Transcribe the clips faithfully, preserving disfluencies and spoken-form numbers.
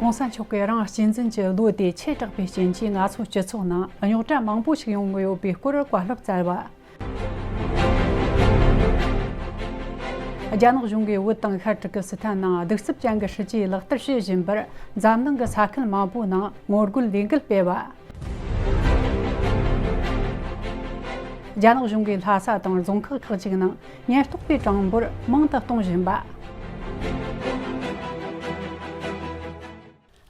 ༸གོང་ས་མཆོག་གིས་རང་གཅེས་འཛིན་གྱི་བློ་དེ་ཆེ་དྲགས་པའི་རྐྱེན་གྱིས་ང་ཚོ་སྤྱི་ཚོགས་ནང་རྙོག་དྲ་མང་པོ་ཞིག་ཡོང་གི་ཡོད་པའི་སྐོར་བཀའ་སློབ་སྩལ་བ། རྒྱ་ནག་གཞུང་གིས་བོད་དང་ཤར་ཏུར་ཀི་སི་ཐན་ནང་གདུག་རྩུབ་ཅན་གྱི་སྲིད་ཇུས་ལག་བསྟར་བྱེད་བཞིན་པར། འཛམ་གླིང་གི་ས་ཁུལ་མང་པོའི་ནང་ངོ་རྒོལ་ལས་འགུལ་སྤེལ་བ། རྒྱ་ནག་གཞུང་གིས་ལྷ་ས་དང་རྫོང་ཁག་ཁག་ཅིག་ནང་ཉེན་རྟོག་པའི་གྲངས་འབོར་མང་དུ་གཏོང་བཞིན་པ།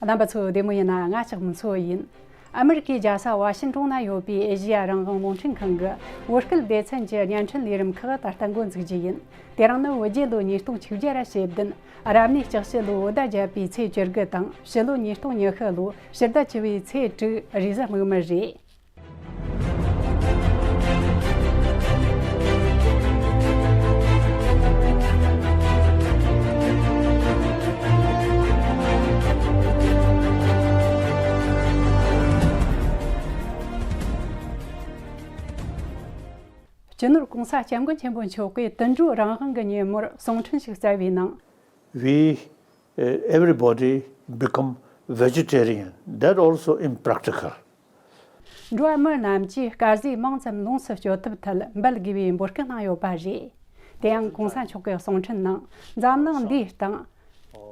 རྣམ་པ་ཚོ་བདེ་མོ་ཡིན་ན། ང་ལྕགས་མོ་མཚོ་ཡིན། ཨ་མི་རི་ཀའི་རྒྱལ་ས་ཝ་ཤིང་ཏོན་ན་ཡོད་པའི་ཨེ་ཤེ་ཡ་རང་དབང་རླུང་འཕྲིན་ཁང་གི་བོད་སྐད་སྡེ་ཚན་གྱི་བརྙན་འཕྲིན་ལས་རིམ་ཁག་ད་ལྟ་འགོ་འཛུགས་རྒྱུ་ཡིན། དེ་རིང་ནི་བོད་རྒྱལ་ལོ་ཉིས་སྟོང་བཅུ་བརྒྱ་ར་ཞེ་བདུན། རབ་གནས་ལྕགས་བྱི་ལོའི་བོད་ཟླ་བརྒྱད་པའི་ཚེས་བཅུ་དགུ་དང་ཕྱི་ལོ་ཉིས་སྟོང་ཉི་ཤུ་ལོའི་ཕྱི་ཟླ་བཅུ་བའི་ཚེས་དྲུག་རེས་གཟའ་སྨུག་མི་རེད། སྤྱི་ནོར་༸གོང་ས་༸སྐྱབས་མགོན་ཆེན་པོ་མཆོག་གིས་དུད་འགྲོ་རང་དབང་གི་ཉིན་མོར་གསུང་འཕྲིན་ཞིག་སྩལ་བའི་ནང་། We, uh, everybody become vegetarian. That also impractical. འགྲོ་བ་མི་རྣམས་ཀྱིས་དཀར་ཟས་མང་ཙམ་ལོངས་སུ་སྤྱོད་ཐབས་ཐད་འབད་དགོས་པའི་འབོད་སྐུལ་གནང་ཡོད་པ་རེད། དེ་ཡང་༸གོང་ས་མཆོག་གི་གསུང་འཕྲིན་ནང་། འཛམ་གླིང་འདིའི་སྟེང་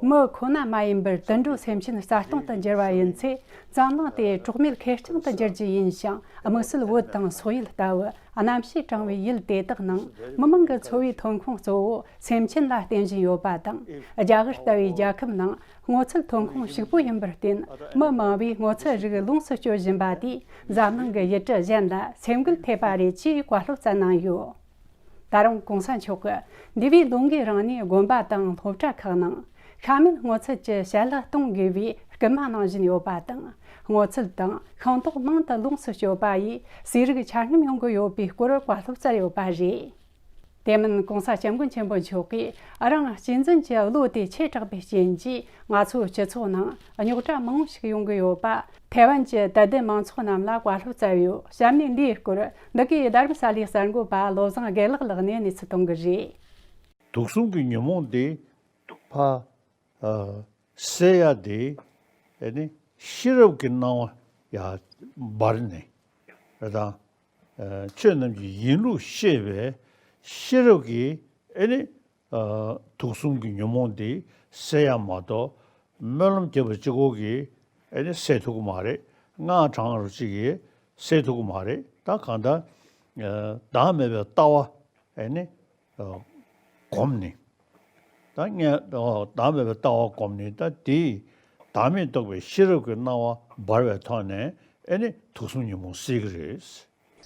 མི་ཁོ་ན་མ་ཡིན་པར་དུད་འགྲོ་སེམས་ཅན་རྩ་སྟོང་དུ་འགྱུར་བ་ཡིན་ཚེ། འཛམ་གླིང་དེ་གྲོགས་མེད་ཁེར་རྐྱང་དུ་འགྱུར་རྒྱུ་ཡིན་ཞིང་། དམིགས་བསལ་བོད་དང་སོག་ཡུལ་ལྟ་བུ་རྣམ་ཤེས་དྲང་བའི་ཡུལ་དེ་དག་ནང་མི་མང་གི་འཚོ་བའི་ཐོན་ཁུངས་གཙོ་བོ་སེམས་ཅན་ལ་བརྟེན་བཞིན་ཡོད་པ་དང་། རྒྱ་གར་ལྟ་བུའི་རྒྱལ་ཁབ་ནང་སྔོ་ཚལ་ཐོན་ཁུངས་ཕྱུག་པོ་ཡིན་པར་བརྟེན། མི་མང་བོས་སྔོ་ཚལ་རིགས་ལོངས་སུ་སྤྱོད་བཞིན་པ་དེས་འཛམ་གླིང་གི་ཡུལ་གྲུ་གཞན་ལ་སེམས་འགུལ་ཐེབས་པ་རེད་ཅེས་བཀའ་སློབ་སྩལ་གནང་ཡོད། ད་རུང་༸གོང་ས་མཆོག་གིས་འདས་པའི་ལོ་འགའི་རིང་ནས་དགོན་པ་དང་སློབ་གྲྭ་ཁག་ནང་ཤ་མེད་སྔོ་ཚལ་གྱི་ཞལ་ལག་གཏོང་དགོས་པའི་སྐུལ་མ་གནང་བཞིན་ཡོད་པ་དང་། སྔོ་ཚལ་དང་ཤིང་ཏོག་མང་དུ་ལོངས་སུ་སྤྱོད་པ་ཡིས་ཟས་རིགས་ཆ་སྙོམས་ཡོང་གི་ཡོད་པའི་སྐོར་བཀའ་སློབ་སྩལ་ཡོད་པ་རེད། དེ་མིན་༸གོང་ས་༸སྐྱབས་མགོན་ཆེན་པོ་མཆོག་གིས་རང་གཅེས་འཛིན་གྱི་བློ་དེ་ཆེ་དྲགས་པའི་རྐྱེན་གྱིས་ང་ཚོའི་སྤྱི་ཚོགས་ནང་རྙོག་དྲ་མང་པོ་ཞིག་ཡོང་གི་ཡོད་པ། ཐའེ་ཝན་གྱི་དད་ལྡན་མང་ཚོགས་རྣམས་ལ་བཀའ་སློབ་སྩལ་ཡོད། གཤམ་ནས་འདིའི་སྐོར་འདི་གའི་རྡ་རམ་ས་ལའི་གསར་འགོད་པ་བློ་བཟང་དགེ་ལེགས་ལགས་ནས་གནས་ཚུལ་གཏོང་གི་རེད། དུག་གསུམ་གྱི་ཉོན་མོངས་དེ་ཕར་ཨ་སེལ་ཡ་དེ་ཨེ་ནི་ཤེས་རབ་ཀྱི་སྣང་བ་ཡར་འབར་ནས་རེད་དང་། ཨ་ཆོས་རྣམས་ཀྱི་ཡིན་ལུགས་ཤེས་པའི་ཤེས་རབ་ཀྱིས་ཨེ་ནི་ཨ་དུག་གསུམ་གྱི་ཉོན་མོངས་འདི་སེལ་ཡ་མ་གཏོགས། སྨོན་ལམ་བརྒྱབ་པ་གཅིག་པོ་གིས་ཨེ་ནི་སེལ་ཐུབ་ཀྱི་མ་རེད། སྔགས་བགྲང་བ་གཅིག་གིས་སེལ་ཐུབ་ཀྱི་མ་རེད། ད་གང་ལྟར་ཨ་བདག་མེད་པའི་ལྟ་བ་ཨེ་ནི་ཨ་སྒོམ་ནི། ད་ངས་ཨ་བདག་མེད་པའི་ལྟ་བ་སྒོམ་ནི། ད་དེས་བདག་མེད་རྟོགས་པའི་ཤེས་རབ་ཀྱི་སྣང་བ་འབར་བའི་ཐོག་ནས་ཨེ་ནི་དུག་གསུམ་ཉོན་མོངས་སེལ་གྱི་རེད།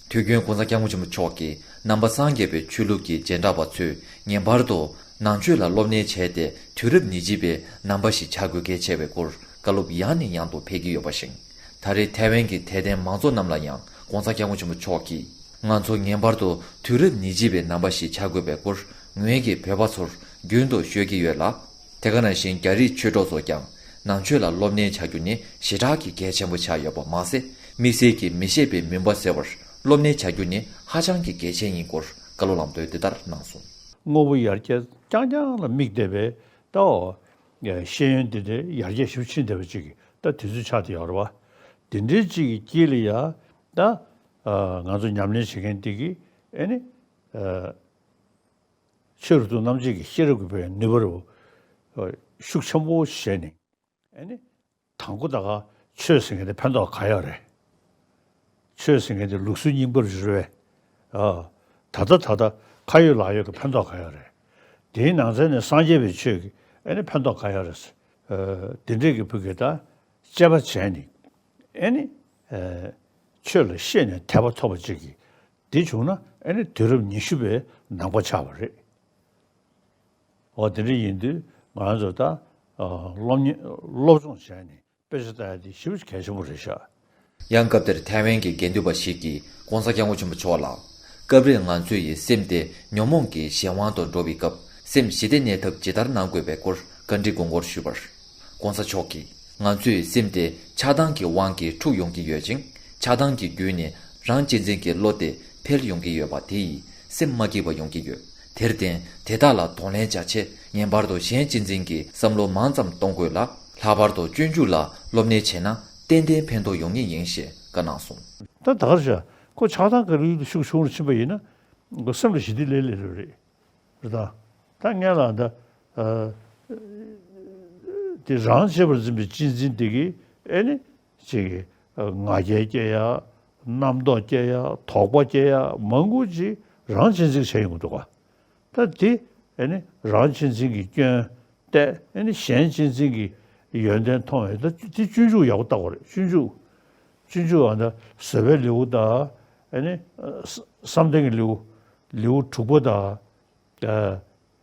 དུས་རྒྱུན་༸གོང་ས་༸སྐྱབས་མགོན་ཆེན་པོ་མཆོག་གིས་ནང་པ་སངས་རྒྱས་པའི་ཆོས་ལུགས་ཀྱི་སྦྱིན་བདག་པ་ཚོས་ངེས་པར་དུ་ནང་ཆོས་ལ་སློབ་གཉེར་བྱས་ཏེ། དུས་རབས་ཉེར་གཅིག་པའི་ནང་པ་ཞིག་བྱ་དགོས་གལ་ཆེ་བའི་སྐོར་བཀའ་སློབ་ཡང་ནས་ཡང་དུ་ཕེབས་ཀྱི་ཡོད་པ་བཞིན། ད་རེས་ཐའེ་ཝན་གྱི་དད་ལྡན་མང་ཚོགས་རྣམས་ལ་ཡང་༸གོང་ས་༸སྐྱབས་མགོན་ཆེན་པོ་མཆོག་གིས། ང་ཚོ་ངེས་པར་དུ་དུས་རབས་ཉེར་གཅིག་པའི་ནང་པ་ཞིག་བྱ་དགོས་པའི་སྐོར་ངོས་ཀྱིས་བོད་པ་ཚོར་རྒྱུན་དུ་ཤོད་ཀྱི་ཡོད་ལ། དེ་ག་ནང་བཞིན་རྒྱ་རིགས་ཆོས་གྲོགས་ཚོས་ཀྱང་ནང་ཆོས་ལ་སློབ་གཉེར་བྱ་རྒྱུ་ནི་ཞེ་དྲག་གི་གལ་ཆེན་པོ་ཆགས་ཡོད་པ་མ་ཟད། དམིགས་བསལ་གྱིས་མི་ཤེས་པའི་མུན་པ་སེལ་བར་སློབ་གཉེར་བྱ་རྒྱུ་ནི་ཧ་ཅང་གི་གལ་ཆེན་ཡིན་སྐོར་བཀའ་སློབ་ལམ་སྟོན་འདི་ལྟར་གནང་སོང་། དངོས་པོ་ཡར་རྒྱས་རྐྱང་རྐྱང་ལ་དམིགས་བསྡད་པའི་ད་ཤེས་ཡོན་འདི་འདྲའི་ཡར་རྒྱས་ཞེ་པོ་ཕྱིན་བསྡད་པ་ཅིག་གི་ད་དུས་ཚོད་ཆགས་བསྡད་ཡོད་རེད་བ། དེ་འདྲའི་ཅིག་གི་དཀྱིལ་ལ་ཡ་ད་ང་ཚོ་ཉམས་ལེན་བྱེད་མཁན་འདི་གི་ཨེ་ནི་ཆོས་རབ་ཏུ་རྣམ་འབྱེད་ཀྱི་ཤེས་རབ་ཀྱི་བའི་ནུས་པ་རུ་ཤུགས་ཆེན་པོ་བྱས་ནས། ཨེ་ནི་དང་པོ་ད་ག་ཆོས་ཟེར་མཁན་དེ་ཕན་ཐོགས་ག་ཡོད་རེད། ཆོས་ཟེར་མཁན་དེ་ལུགས་སྲོལ་རྙིང་པ་རེད་བས། ཨ་ད་ལྟ་ད་ལྟ་ཁ་ཡོད་ལག་ཡོད་ཀྱི་ཕན་ཐོགས་ག་ཡོད་རེད། དེའི་ནང་ཚན་ནས་སངས་རྒྱས་པའི་ཆོས་ཀྱི་ཨེ་ནི་ཕན་ཐོགས་ག་ཡོད་རེད། ཨ་དེ་འདྲས་ཀྱི་བུ་གས་ད་དཔྱད་པ་བྱས་ནས་ཨེ་ནི་ཨ་ཆོས་ལ་ཤེས་ནས་དད་པ་ཐོབ་པ་ཅིག་གིས། དེ་བྱུང་ན་ཨེ་ནི་དུས་རབས་ཉི་ཤུ་པའི་ནང་པ་ཆགས་པ་རེད། འོ་དེ་འདྲ་ཡིན་དུས་ང་རང་ཚོ་ད་སློབ་གཉེར་སློབ་སྦྱོང་བྱས་ནས་དཔེ་ཆ་ལྟ་ཡ་དེ་ཞེ་པོ་གལ་ཆེན་པོ་རེད་ཤག་ཡང་སྐབས་དེར་ཐའེ་ཝན་གྱི་དགེ་འདུན་པ་ཞིག་གིས་༸གོང་ས་༸སྐྱབས་མགོན་ཆེན་པོ་མཆོག་ལ། སྐབས་རེ་ང་ཚོ་ཡི་སེམས་དེ་ཉོན་མོངས་ཀྱི་གཞན་དབང་དུ་འགྲོ་བའི་སྐབས་སེམས་ཞི་བདེ་གནས་ཐབས་ཇི་ལྟར་གནང་དགོས་པའི་སྐོར་བཀའ་འདྲི་དགོངས་སྐོར་ཞུས་པར། ༸གོང་ས་མཆོག་གིས། ང་ཚོའི་སེམས་དེ་ཆགས་སྡང་གི་དབང་གིས་འཁྲུགས་ཡོང་གི་ཡོད་ཅིང་། ཆགས་སྡང་གི་བརྒྱུད་ནས་རང་གཅེས་འཛིན་གྱི་བློ་དེ་འཕེལ་ཡོང་གི་ཡོད་པ་དེ་ཡིས་སེམས་མ་སྐྱིད་པ་ཡོང་གི་ཡོད། དེར་བརྟེན་དེ་དག་ལ་གདོང་ལེན་བྱ་ཆེད་ངེས་པར་དུ་གཞན་གཅེས་འཛིན་གྱི་བསམ་བློ་མང་ཙམ་གཏོང་དགོས་ལ། ལྷག་པར་དུ་སྤྱོད་འཇུག་ལ་སློབ་གཉེར་བྱས་ན་ཏན་ཏན་ཕན་ཐོགས་ཡོང་ངེས་ཡིན་ཞེས་བཀའ་གནང་སོང་། ད་ད་གར་བྱ་ཁོ་ཆགས་སྡང་གི་རིགས་ཤུགས་ཆུང་རུ་ཕྱིན་པ་ཡིན་ན་ཁོ་སེམས་ལ་ཞི་བདེ་སླེབས་སླེབས་རེད་རེད་ད། ད་ངས་ལ་ད་ཨ་དེ་རང་གཅེས་པར་འཛིན་པའི་གཅེས་འཛིན་དེ་གིས་ཨེ་ནི་ཅིག་ང་རྒྱལ་སྐྱེ་ཡ། རྣམ་རྟོག་སྐྱེ་ཡ། དོགས་པ་སྐྱེ་ཡ་མང་པོ་ཅིག་རང་གཅེས་འཛིན་བྱས་ཡོང་གི་འདུག་ག་ད་དེ་ཨེ་ནི་རང་གཅེས་འཛིན་གྱི་སྐྱོན་བལྟས། ཨེ་ནི་གཞན་གཅེས་འཛིན་གྱི་ཡོན་ཏན་མཐོང་ཡོད། ད་དེ་སྤྱོད་འཇུག་ཡག་པོ་བལྟ་དགོས་རེད། སྤྱོད་འཇུག་སྤྱོད་འཇུག་ཨ་ད་བཟོད་པའི་ལེའུ་དང་། ཨེ་ནི་བསམ་གཏན་གྱི་ལེའུ། ལེའུ་དྲུག་པ་དང་།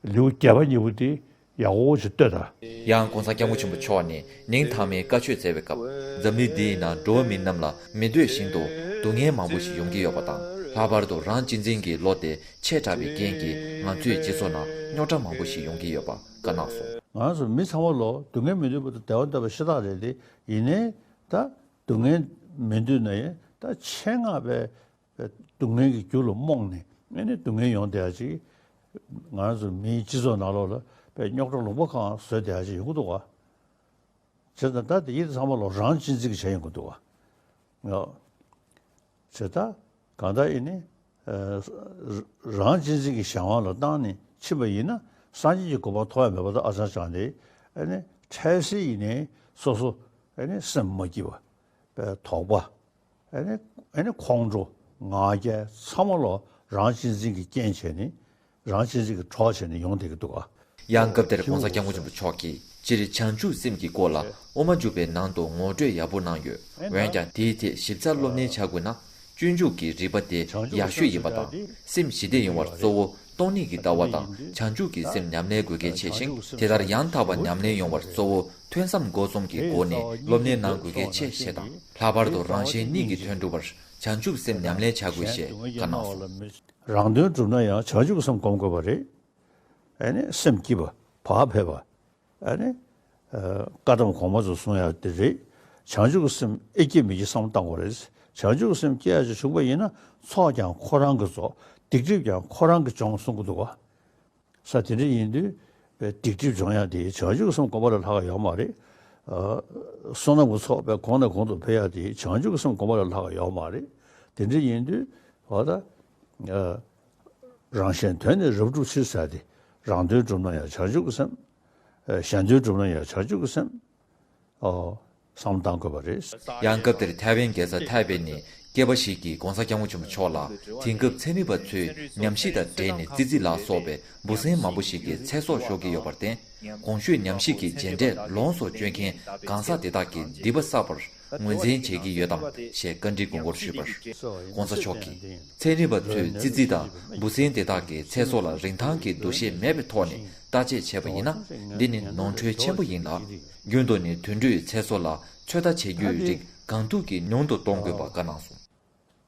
ལེའུ་བརྒྱད་པ་གཉིས་པོ་དེ་ཡག་པོ་ཞིག་ལྟོས་དང་། ཡང་༸གོང་ས་༸སྐྱབས་མགོན་ཆེན་པོ་མཆོག་ནས་ཉིན་མཐའ་མའི་བཀའ་ཆོས་སྩལ་བའི་སྐབས། འཛམ་གླིང་འདིའི་ནང་འགྲོ་བ་མི་རྣམས་ལ་མི་འདོད་བཞིན་དུ་སྡུག་བསྔལ་མང་པོ་ཞིག་ཡོང་གི་ཡོད་པ་དང་། ལྷག་པར་དུ་རང་གཅེས་འཛིན་གྱི་བློ་དེ་ཆེ་དྲགས་པའི་རྐྱེན་གྱིས་ང་ཚོའི་སྤྱི་ཚོགས་ནང་རྙོག་དྲ་མང་པོ་ཞིག་ཡོང་གི་ཡོད་པ་བཀའ་གནང་སོང་། ང་ཚོ་མི་ཚང་མ་ལོ་སྡུག་བསྔལ་མི་འདོད་པ་དང་བདེ་བ་འདོད་པ་ཤ་སྟག་རེད་དེ། ཡིན་ནའི་ད་སྡུག་བསྔལ་མི་འདོད་ན་ཡང་ད་ཆེད་མངགས་པའི་སྡུག་བསྔལ་གྱི་རྒྱུ་ལ་རྨོངས་ནས་ཨེ་ནི་སྡུག་བསྔལ་ཡོང་བསྡད་ཡ་ཅིག་ང་རང་ཚོ་མིའི་སྤྱི་ཚོགས་ནང་ལོགས་ལ་དཔེ་རྙོག་དྲ་ལུང་པ་གང་བཟོས་བསྡད་ཡ་ཅིག་ཡོང་གི་འདུག་ག་བྱས་ཙང་ད་དེ་ཡིད་ཚང་མ་ལོ་རང་གཅེས་འཛིན་གྱི་བྱས་ཡོང་གི་འདུག་ག་བྱས་ད་གང་ལྟར་ཨེ་ནི་རང་གཅེས་འཛིན་གྱི་གཞན་དབང་ལ་བཏང་ནས་ཕྱིན་པ་ཡིན་ན་སངས་རྒྱས་ཀྱི་གོ་འཕང་ཐོབ་ཡ་མེད་པ་དང་། ཨ་ཅང་ཅང་དེ་ཨེ་ནི་འཕྲལ་སེལ་ཡིན་ནའི་སོ་སོ་ཨེ་ནི་སེམས་མ་སྐྱིད་པ། དོགས་པ། ཨ་ནི་ཨ་ནི་ཁོང་ཁྲོ། ང་རྒྱལ་ཚང་མ་ལོ་རང་གཅེས་འཛིན་གྱི་རྐྱེན་བྱས་ནས་རང་གཅེས་འཛིན་གྱི་གྲོགས་བྱས་ནས་ཡོང་བསྡད་ཀྱི་འདུག་ག་ཡང་སྐབས་དེར་༸གོང་ས་༸སྐྱབས་མགོན་ཆེན་པོ་མཆོག་གིས་སྤྱིར་བྱང་ཆུབ་སེམས་ཀྱི་སྐོར་ལ་དབུ་མ་འཇུག་པའི་ནང་དུ་ངོ་སྤྲོད་ཡག་པོ་གནང་ཡོད། འོན་ཀྱང་དེའི་ཐད་ཞིབ་ཚགས་སློབ་གཉེར་བྱ་དགོས་ན། སྤྱོད་འཇུག་གི་རིག་པ་དེ་ཡག་ཤོས་ཡིན་པ་དང་། སེམས་ཞི་བདེ་ཡོང་བར་གཙོ་བོ་སྟོང་ཉིད་ཀྱི་ལྟ་བ་དང་བྱང་ཆུབ་ཀྱི་སེམས་ཉམས་ལེན་དགོས་གལ་ཆེ་ཞིང་། དེ་ལྟར་ཡང་དག་པ་ཉམས་ལེན་ཡོང་བར་གཙོ་བོ་ཐོས་བསམ་སྒོམ་གསུམ་གྱི་སྒོ་ནས་སློབ་གཉེར་གནང་དགོས་གལ་ཆེ་ཞེས་དང་། ལྷག་པར་དུ་རང་གཞན་གཉིས་ཀྱི་དོན་སྒྲུབ་པར་བྱང་ཆུབ་སེམས་ཉམས་ལེན་བྱ་དགོས་ཞེས་བཀའ་གནང་སོང་། རང་དོན་སྒྲུབ་ན་ཡང་བྱང་ཆུབ་སེམས་སྒོམ་དགོས་པ་རེད། ཨ་ནི་སེམས་སྐྱིད་པ། བག་ཕེབས་པ། ཨ་ནི། ཨ། བཀའ་གདམས་གོང་མ་ཚོས་གསུང་ཡག་དེ་རེད། བྱང་ཆུབ་ཀྱི་སེམས་ཨེ་སྐྱེ་མི་སྐྱེ་བསམ་བློ་བཏང་དགོས་རེད། བྱང་ཆུབ་ཀྱི་སེམས་སྐྱེ་ཡག་ཅིག་བྱུང་པ་ཡིན་ན་ཚོགས་ཀྱང་ཁོ་རང་གིས་རྫོགས། སྡིག་སྒྲིབ་ཀྱང་ཁོ་རང་གིས་སྦྱོང་གསུང་གི་འདུག་ག་ས་དེ་འདྲ་ཡིན་དུས་སྡིག་སྒྲིབ་སྦྱོང་ཡག་དེ་བྱང་ཆུབ་ཀྱི་སེམས་སྒོམ་པ་ལས་ལྷག་ག་ཡོད་མ་རེད། ཨ། བསོད་ནམས་ཀྱི་ཚོགས་དཔེ་གོང་ནས་གོང་དུ་འཕེལ་ཡག་དེ་བྱང་ཆུབ་ཀྱི་སེམས་སྒོམ་པ་ལས་ལྷག་ག་ཡོད་མ་རེད། དེ་འདྲ་ཡིན་དུས་འོ་ད། ཨ། རང་གཞན་དོན་ནི་རབ་བསྒྲུབ་ཕྱིར་ཟེར་ཏེ། རང་དོན་བསྒྲུབ་ན་ཡང་བྱང་ཆུབ་ཀྱི་སེམས། ཨ། གཞན་དོན་བསྒྲུབ་ན་ཡང་བྱང་ཆུབ་ཀྱི་སེམས། ཨོ། བསམ་བློ་གཏང་དགོས་པ་རེད། ཡང་སྐབས་དེར་ཐའེ་ཝན་རྒྱལ་ས་ཐའེ་པེ་ནས་སྐྱེས་པ་ཞིག་གིས་༸གོང་ས་༸སྐྱབས་མགོན་ཆེན་པོ་མཆོག་ལ་དེང་སྐབས་ཚན་རིག་པ་ཚོས་ཉམས་ཞིབ་དང་འབྲེལ་ནས་ཙི་ཙི་ལ་སོགས་པའི་འབུ་སྲིན་མང་པོ་ཞིག་གི་ཚེ་སྲོག་ཤོར་གྱི་ཡོད་པར་བརྟེན། གོང་ཞུས་ཉམས་ཞིབ་ཀྱི་རྗེས་འབྲས་ལོངས་སུ་སྤྱོད་མཁན་གང་ཟག་དེ་དག་གི་སྡིག་པ་བསགས་པར་ངོས་འཛིན་བྱེད་ཀྱི་ཡོད་དམ་ཞེས་བཀའ་འདྲི་དགོངས་སྐོར་ཞུས་པར། ༸གོང་ས་མཆོག་གིས། ཚན་རིག་པ་ཚོས་ཙི་ཙི་དང་འབུ་སྲིན་དེ་དག་གི་ཚེ་སྲོག་ལ་རིན་ཐང་གི་འདུ་ཤེས་མེད་པའི་ཐོག་ནས་བརྟག་དཔྱད་བྱས་པ་ཡིན་ན། འདི་ནི་ནོར་འཁྲུལ་ཆེན་པོ་ཡིན་ལ། རྒྱུན་དུ་ནས་དུད་འགྲོའི་ཚེ་སྲོག་ལ་ཚོད་ལྟ་བྱེད་རྒྱུའི་རིགས་གང་ཐུབ་ཀྱིས་ཉུང་དུ་གཏོང་དགོས་པ་བཀའ་གནང་སོང་།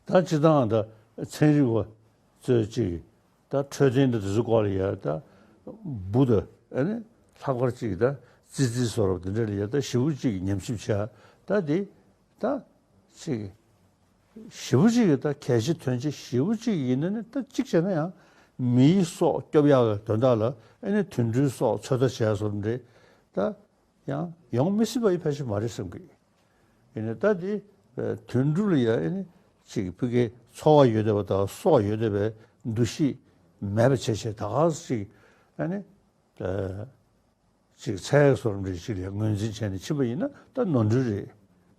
ད་སྤྱིར་བཏང་ད་ཚན་རིག་པ་ཚོས་ཅིག་ད་འཕྲོད་བསྟེན་དང་དེ་ཚོའི་སྐོར་ལ་ཡ་ད་འབུ་དང་ཨ་ནི་ལྷག་པར་ཅིག་ད་ཙི་ཙི་བཟོ་འདྲ་དེ་འདྲ་ལ་ཡ་ད་ཞེ་པོ་ཅིག་ཉམས་ཞིབ་བྱས། ད་དེ་ད་ཅིག་ཞེ་པོ་ཅིག་ད་གལ་ཆེ་དོན་ཆེ་ཞེ་པོ་ཅིག་ཡིན་ན་ནི་ད་ཅིག་བྱས་ན་ཡང་མིའི་སྲོག་སྐྱོབ་ཡག་གི་དོན་དག་ལ་ཨ་ནི་དུད་འགྲོའི་སྲོག་ཚོད་ལྟ་བྱས་བཟོ་འདྲ་ད། ཡང་ཡོང་མི་སྲིད་པ་ཡི་ཕལ་ཆེར་མ་རེད་བསམ་གི། ཡིན་ནའི་ད་དེ་དུད་འགྲོ་ལ་ཡ་ཨེ་ནི་ཅིག་ཕ་གིའི་འཚོ་བ་ཡོད་བསྡད་པ་དང་སྲོག་ཡོད་བསྡད་པའི་འདུ་ཤེས་མེད་པ་བྱས་བྱས་ད་ག་ཅིག་ཨེ་ནི་ཅིག་ཚད་ཡོད་བཟོ་འདྲ་ཅིག་ལ་ངོས་འཛིན་བྱས་ནས་ཕྱིན་པ་ཡིན་ན་ད་ནོར་འཁྲུལ་རེད།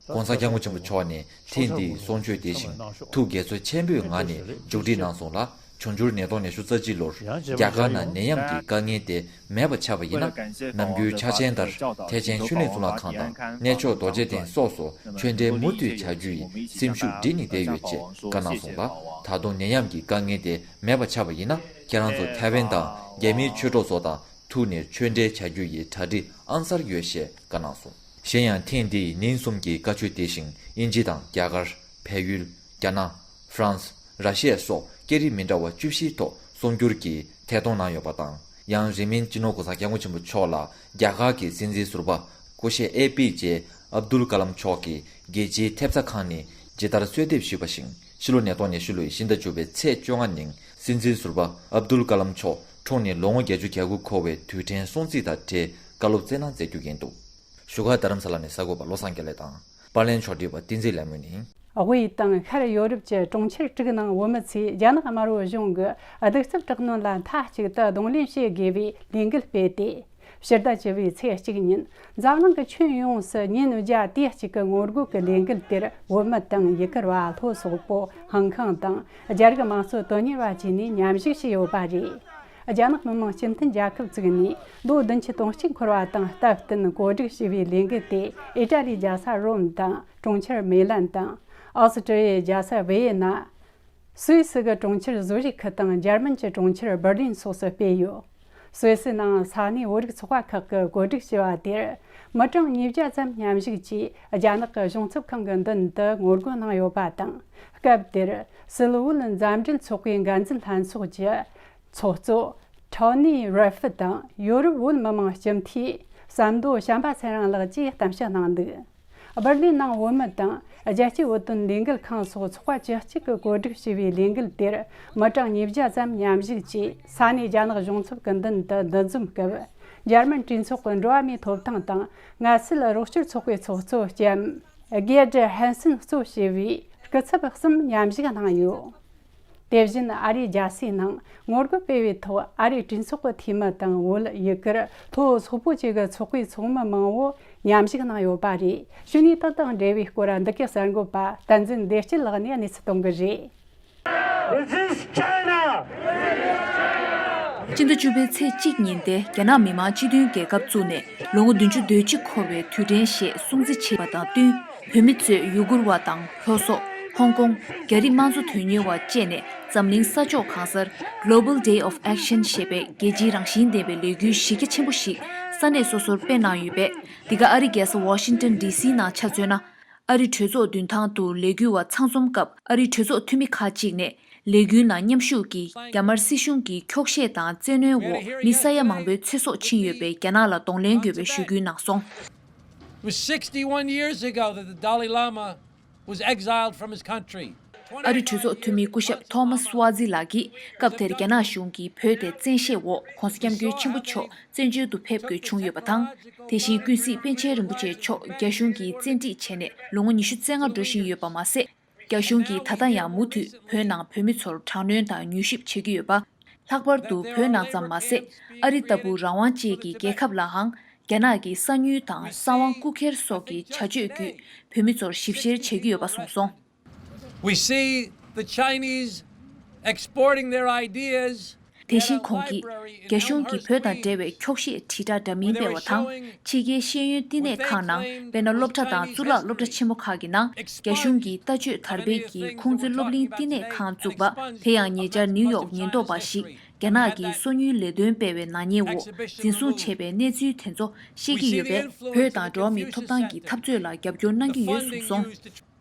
༸གོང་ས་༸སྐྱབས་མགོན་ཆེན་པོ་མཆོག་ནས་ཐེངས་འདིའི་གསུང་ཆོས་དེ་བཞིན་ཐུགས་དགྱེས་ཚོར་ཆེན་པོའི་ངང་ནས་མཇུག་སྒྲིལ་གནང་སོང་ལ། འབྱུང་འགྱུར་ཉིས་སྟོང་ཉི་ཤུ་རྩ་གཅིག་ལོར་རྒྱ་གར་ནང་ནད་ཡམས་ཀྱི་དཀའ་ངལ་དེ་མེད་པ་ཆགས་པ་ཡིན་ན། ནམ་རྒྱུན་ཆ་རྐྱེན་ལྟར་ཐེག་ཆེན་ཤུལ་ལས་གཙུག་ལག་ཁང་དང་གནས་མཆོག་རྡོ་རྗེ་གདན་སོགས་སུ་ཆོས་འབྲེལ་མུ་མཐུད་བྱ་རྒྱུ་ཡི་སེམས་ཤུགས་སྒྲིལ་ནས་བསྡད་ཡོད་ཅེས་བཀའ་གནང་སོང་ལ། ད་དུང་ནད་ཡམས་ཀྱི་དཀའ་ངལ་དེ་མེད་པ་ཆགས་པ་ཡིན་ན། ཁྱེད་རང་ཚོ་ཐའེ་ཝན་དང་རྒྱ་མིའི་ཆོས་གྲོགས་ཚོ་དང་ཐུག་ནས་ཆོས་འབྲེལ་བྱ་རྒྱུ་ཡི་གྲ་སྒྲིག་ཨང་གསར་ཡོད་ཞེས་བཀའ་གནང་སོང་། གཞན་ཡང་ཐེངས་འདིའི་ཉིན་གསུམ་གྱི་བཀའ་ཆོས་དེ་བཞིན་དབྱིན་ཇི་དང་རྒྱ་གར། བལ་ཡུལ། རྒྱ་ནག། ཧྥ་རན་སི། ར་ཤི་ཡ་སོགས་སྐད་རིགས་མི་འདྲ་བ་བཅུ་བཞིའི་ཐོག་གསུང་སྒྱུར་གྱིས་ཐད་གཏོང་གནང་ཡོད་པ་དང་། ཡང་རིང་མིན་སྤྱི་ནོར་༸གོང་ས་༸སྐྱབས་མགོན་ཆེན་པོ་མཆོག་ལ་རྒྱ་གར་གྱི་སྲིད་འཛིན་ཟུར་པ་སྐུ་ཞབས་ཨེ་པི་ཇེ་ཨབ་དུལ་ཀ་ལམ་མཆོག་གིས་རྒྱལ་སྤྱིའི་ཐེབས་རྩ་ཁང་ནས་ཇི་ལྟར་གསོལ་འདེབས་ཞུས་པ་བཞིན། ཕྱི་ལོ་ཉིས་སྟོང་ཉི་ཤུ་ལོའི་ཕྱི་ཟླ་བཅུ་པའི་ཚེས་བཅོ་ལྔ་ཉིན་སྲིད་འཛིན་ཟུར་པ་ཨབ་དུལ་ཀ་ལམ་མཆོག་འཁྲུངས་ནས་ལོ་ངོ་བརྒྱད་ཅུ་གྱ་དགུ་འཁོར་བའི་དུས་དྲན་སྲུང་བརྩི་དང་འབྲེལ་བཀའ་སློབ་སྩལ་གནང་མཛད་རྒྱུ་ཡིན་འདུག་བཞུགས་སྒར་རྡ་རམ་ས་ལ་ནས་གསར་འགོད་པ་བློ་བཟང་དགེ་ལེགས་དང་། པར་ལེན་ཕྱོགས་སྒྲིག་པ་བསྟན་འཛིན་ལྷ་མོ་ཡིན། དབུས་དང་ཤར་ཡོ་རོབ་ཀྱི་གྲོང་ཁྱེར་དྲུག་ནང་བོད་མི་ཚོས་རྒྱ་ནག་དམར་པོ་གཞུང་གི་གདུག་རྩུབ་དྲག་གནོན་ལ་མཐའ་གཅིག་ཏུ་གདོང་ལེན་བྱེད་དགོས་པའི་ལས་འགུལ་སྤེལ་ཏེ། ཕྱི་ཟླ་བཅུ་པའི་ཚེས་གཅིག་ཉིན་འཛམ་གླིང་གི་ཁྱོན་ཡོངས་སུ་ཉིན་བརྒྱ་དུས་གཅིག་གི་ངོ་རྒོལ་གྱི་ལས་འགུལ་དེར་བོད་མི་དང་ཡུ་གུར་བ་ལྷོ་སོག་པོ་ཧང་ཁང་དང་རྒྱ་རིགས་དམངས་གཙོ་དོན་གཉེར་བ་བཅས་ནས་མཉམ་ཞུགས་བྱས་ཡོད་པ་རེད། རྒྱ་ནག་མི་དམངས་སྤྱི་མཐུན་རྒྱལ་ཁབ་བཙུགས་ནས་ལོ་བདུན་ཅུ་དོན་གཅིག་འཁོར་བ་དང་སྟབས་བསྟུན་གོ་སྒྲིག་ཞུས་པའི་ལས་འགུལ་དེ་ཨི་ཏྲ་ལིའི་རྒྱལ་ས་རོམ་དང་གྲོང་ཁྱེར་མེ་ལན་དང་། ཨོ་སི་ཀྲི་ཡའི་རྒྱལ་ས་ཝི་ཡེ་ན། སུད་སི་གི་གྲོང་ཁྱེར་ཟུ་རིག་དང་འཇར་མན་གྱི་གྲོང་ཁྱེར་འབར་ལིན་སོགས་སུ་སྤེལ་ཡོད། སུད་སི་ནང་ས་གནས་བོད་རིགས་ཚོགས་པ་ཁག་གིས་གོ་སྒྲིག་བྱས་པ་དེར། མི་གྲངས་ཉིས་བརྒྱ་ཙམ་མཉམ་ཞུགས་ཀྱིས་རྒྱ་ནག་གི་གཞུང་ཚབ་ཁང་གི་མདུན་དུ་ངོ་རྒོལ་གནང་ཡོད་པ་དང་། སྐབས་དེར་སིལ་བུད་མཛའ་འབྲེལ་ཚོགས་པའི་འགན་འཛིན་ལྷན་ཚོགས་ཀྱི་ཚོགས་གཙོ་ཊོ་ནི་རེ་ཧྥི་དང་ཡོ་རོབ་བོད་མི་མང་སྤྱི་འཐུས་ཟམ་མདོ་བྱམས་པ་ཚེ་རིང་ལགས་ཀྱིས་གཏམ་བཤད་གནང་འདུག། འབར་ལིན་ནང་བོད་མི་དང་རྒྱལ་སྤྱིའི་བོད་དོན་ལས་འགུལ་ཁང་སོགས་ཚོགས་པ་བཅུ་གཅིག་གིས་གོ་སྒྲིག་བྱས་པའི་ལས་འགུལ་དེར་མི་གྲངས་ཉིས་བརྒྱ་ཙམ་མཉམ་ཞུགས་ཀྱིས་ས་གནས་རྒྱ་ནག་གཞུང་ཚབ་ཀྱི་མདུན་དུ་འདུ་འཛོམས་སྐབས། འཇར་མན་གྲོས་ཚོགས་ཀྱི་འགྲོ་བ་མིའི་ཐོབ་ཐང་དང་ངལ་སྲོལ་རོགས་སྐྱོར་ཚོགས་པའི་ཚོགས་གཙོ་ལྕམ་གེ་ཏྲི་ཧན་སན་གཙོ་བྱས་པའི་སྐུ་ཚབ་གསུམ་མཉམ་ཞུགས་གནང་ཡོད། དེ་བཞིན་ཨ་རིའི་རྒྱལ་སའི་ནང་ངོ་རྒོལ་སྤེལ་བའི་ཐོག་ཨ་རིའི་གྲོས་ཚོགས་ཀྱི་འཐུས་མི་དང་བོད་ཡུ་གུར་ལྷོ་སོག་པོ་བཅས་ཀྱི་ཚོགས་པའི་ཚོགས་མི་མང་བོ་མཉམ་ཞུགས་གནང་ཡོད་པ་རེད། གཞུག་ནས་དེ་དང་འབྲེལ་བའི་སྐོར་འདི་གའི་གསར་འགོད་པ་བསྟན་འཛིན་བདེ་སྐྱིད་ལགས་ནས་གནས་ཚུལ་གཏོང་གི་རེད། Resist China! སྤྱི་ཟླ་བཅུ་པའི་ཚེས་གཅིག་ཉིན་ཏེ་རྒྱ་ནག་མི་དམངས་སྤྱི་མཐུན་རྒྱལ་ཁབ་བཙུགས་ནས་ལོ་ངོ་བདུན་ཅུ་དོན་གཅིག་འཁོར་བའི་དུས་དྲན་ཞེས་སྲུང་བརྩི་བྱས་པ་དང་བསྟུན། བོད་མི་ཚོས་ཡུ་གུར་བ་དང་ལྷོ་སོག་ཧོང་ཀོང་། རྒྱ་རིགས་དམངས་གཙོ་དོན་གཉེར་བ་བཅས་ནས་འཛམ་གླིང་ས་ཕྱོགས་གང་སར་Global Day of Action ཞེས་པའི་རྒྱལ་སྤྱིའི་རང་བཞིན་ལྡན་པའི་ལས་འགུལ་གཞི་རྒྱ་ཆེན་པོ་ཞིག་ས་གནས་སོ་སོར་སྤེལ་གནང་ཡོད་པས། འདི་ག་ཨ་རིའི་རྒྱལ་ས་ཝ་ཤིང་ཏོན་ཌི་སི་ནང་ཆ་མཚོན་ན། ཨ་རིའི་གྲོས་ཚོགས་མདུན་ཐང་དུ་ལས་འགུལ་བ་ཚང་འཛོམས་སྐབས་ཨ་རིའི་གྲོས་ཚོགས་འཐུས་མི་ཁག་ཅིག་ནས་ལས་འགུལ་ནང་མཉམ་ཞུགས་ཀྱིས་རྒྱ་དམར་སྲིད་གཞུང་གིས་འཁྱོག་བཤད་དང་བཙན་གནོན་འོག་མི་ས་ཡ་མང་པོའི་ཚེ་སྲོག་ཕྱིན་ཡོད་པའི་རྒྱ་ནག་ལ་གདོང་ལེན་དགོས་པའི་ཞུ་སྐུལ་གནང་སོང་། It was sixty-one years ago that the Dalai Lama was exiled from his country. ཨ་རིའི་གྲོས་ཚོགས་འཐུས་མི་སྐུ་ཞབས་ཐོ་མཱས་ཝ་ཛི་ལགས་ཀྱིས་སྐབས་དེར་རྒྱ་ནག་གཞུང་གིས་བོད་དེ་བཙན་ཤེད་འོག་༧གོང་ས་༧སྐྱབས་མགོན་ཆེན་པོ་མཆོག་བཙན་བྱོལ་དུ་ཕེབས་དགོས་བྱུང་ཡོད་པ་དང་། དེ་བཞིན་ཀུན་གཟིགས་པཎ་ཆེན་རིན་པོ་ཆེ་མཆོག་རྒྱ་གཞུང་གིས་བཙན་ཁྲིད་བྱས་ནས་ལོ་ངོ་ཉི་ཤུ་རྩ་ལྔ་འགྲོ་བཞིན་ཡོད་པ་མ་ཟད། རྒྱ་གཞུང་གིས་ད་ལྟ་ཡང་མུ་མཐུད་བོད་ནང་བོད་མི་ཚོར་དྲག་གནོན་དང་མྱུལ་ཞིབ་བྱེད་ཀྱི་ཡོད་པ། ལྷག་པར་དུ་བོད་ནང་ཙམ་མ་ཟད། ཨ་རི་ལྟ་བུ་རང་དབང་ཅན་གྱི་རྒྱལ་ཁབ་ལའང་རྒྱ་ནག་གིས་གསང་ཉུལ་དང་གསང་བ་རྐུ་འཁྱེར་སོགས་ཀྱི་བྱ་སྤྱོད་བརྒྱུད་བོད་མི་ཚོར་ཞིབ་བཤེར་བྱེད་ཀྱི་ཡོད་པ་གསུངས་སོང་། We see the Chinese exporting their ideas. དེ་བཞིན་ཁོང་གིས་རྒྱ་གཞུང་གིས་བོད་དང་འབྲེལ་བའི་འཁྱོག་བཤད་དྲིལ་བསྒྲགས་འདྲ་མིན་སྤེལ་བ་དང་། ཕྱི་རྒྱལ་ཤེས་ཡོན་བསྟི་གནས་ཁང་ནང་དཔེར་ན་སློབ་གྲྭ་དང་གཙུག་ལག་སློབ་གྲྭ་ཆེན་མོ་ཁག་གི་ནང་རྒྱ་གཞུང་གིས་ལྟ་སྤྱོད་དར་སྤེལ་གྱིས་ཁུང་ཙི་སློབ་གླིང་བསྟི་གནས་ཁང་བཙུགས་པ། དེ་ཡང་ཉེ་ཆར་ནིའུ་ཡོག་ཉེན་རྟོག་པ་ཞིག་རྒྱ་ནག་གིས་སོ་ཉུལ་ལས་དོན་སྤེལ་བའི་ནག་ཉེས་འོག་འཛིན་བཟུང་བྱས་པའི་གནས་ཚུལ་དེ་ཚོ་ཤེས་ཀྱི་ཡོད་པས། བོད་དང་འགྲོ་བ་མིའི་ཐོབ་ཐང་གི་འཐབ་རྩོད་ལ་རྒྱབ་སྐྱོར་གནང་གི་ཡོད་གསུངས་སོང་།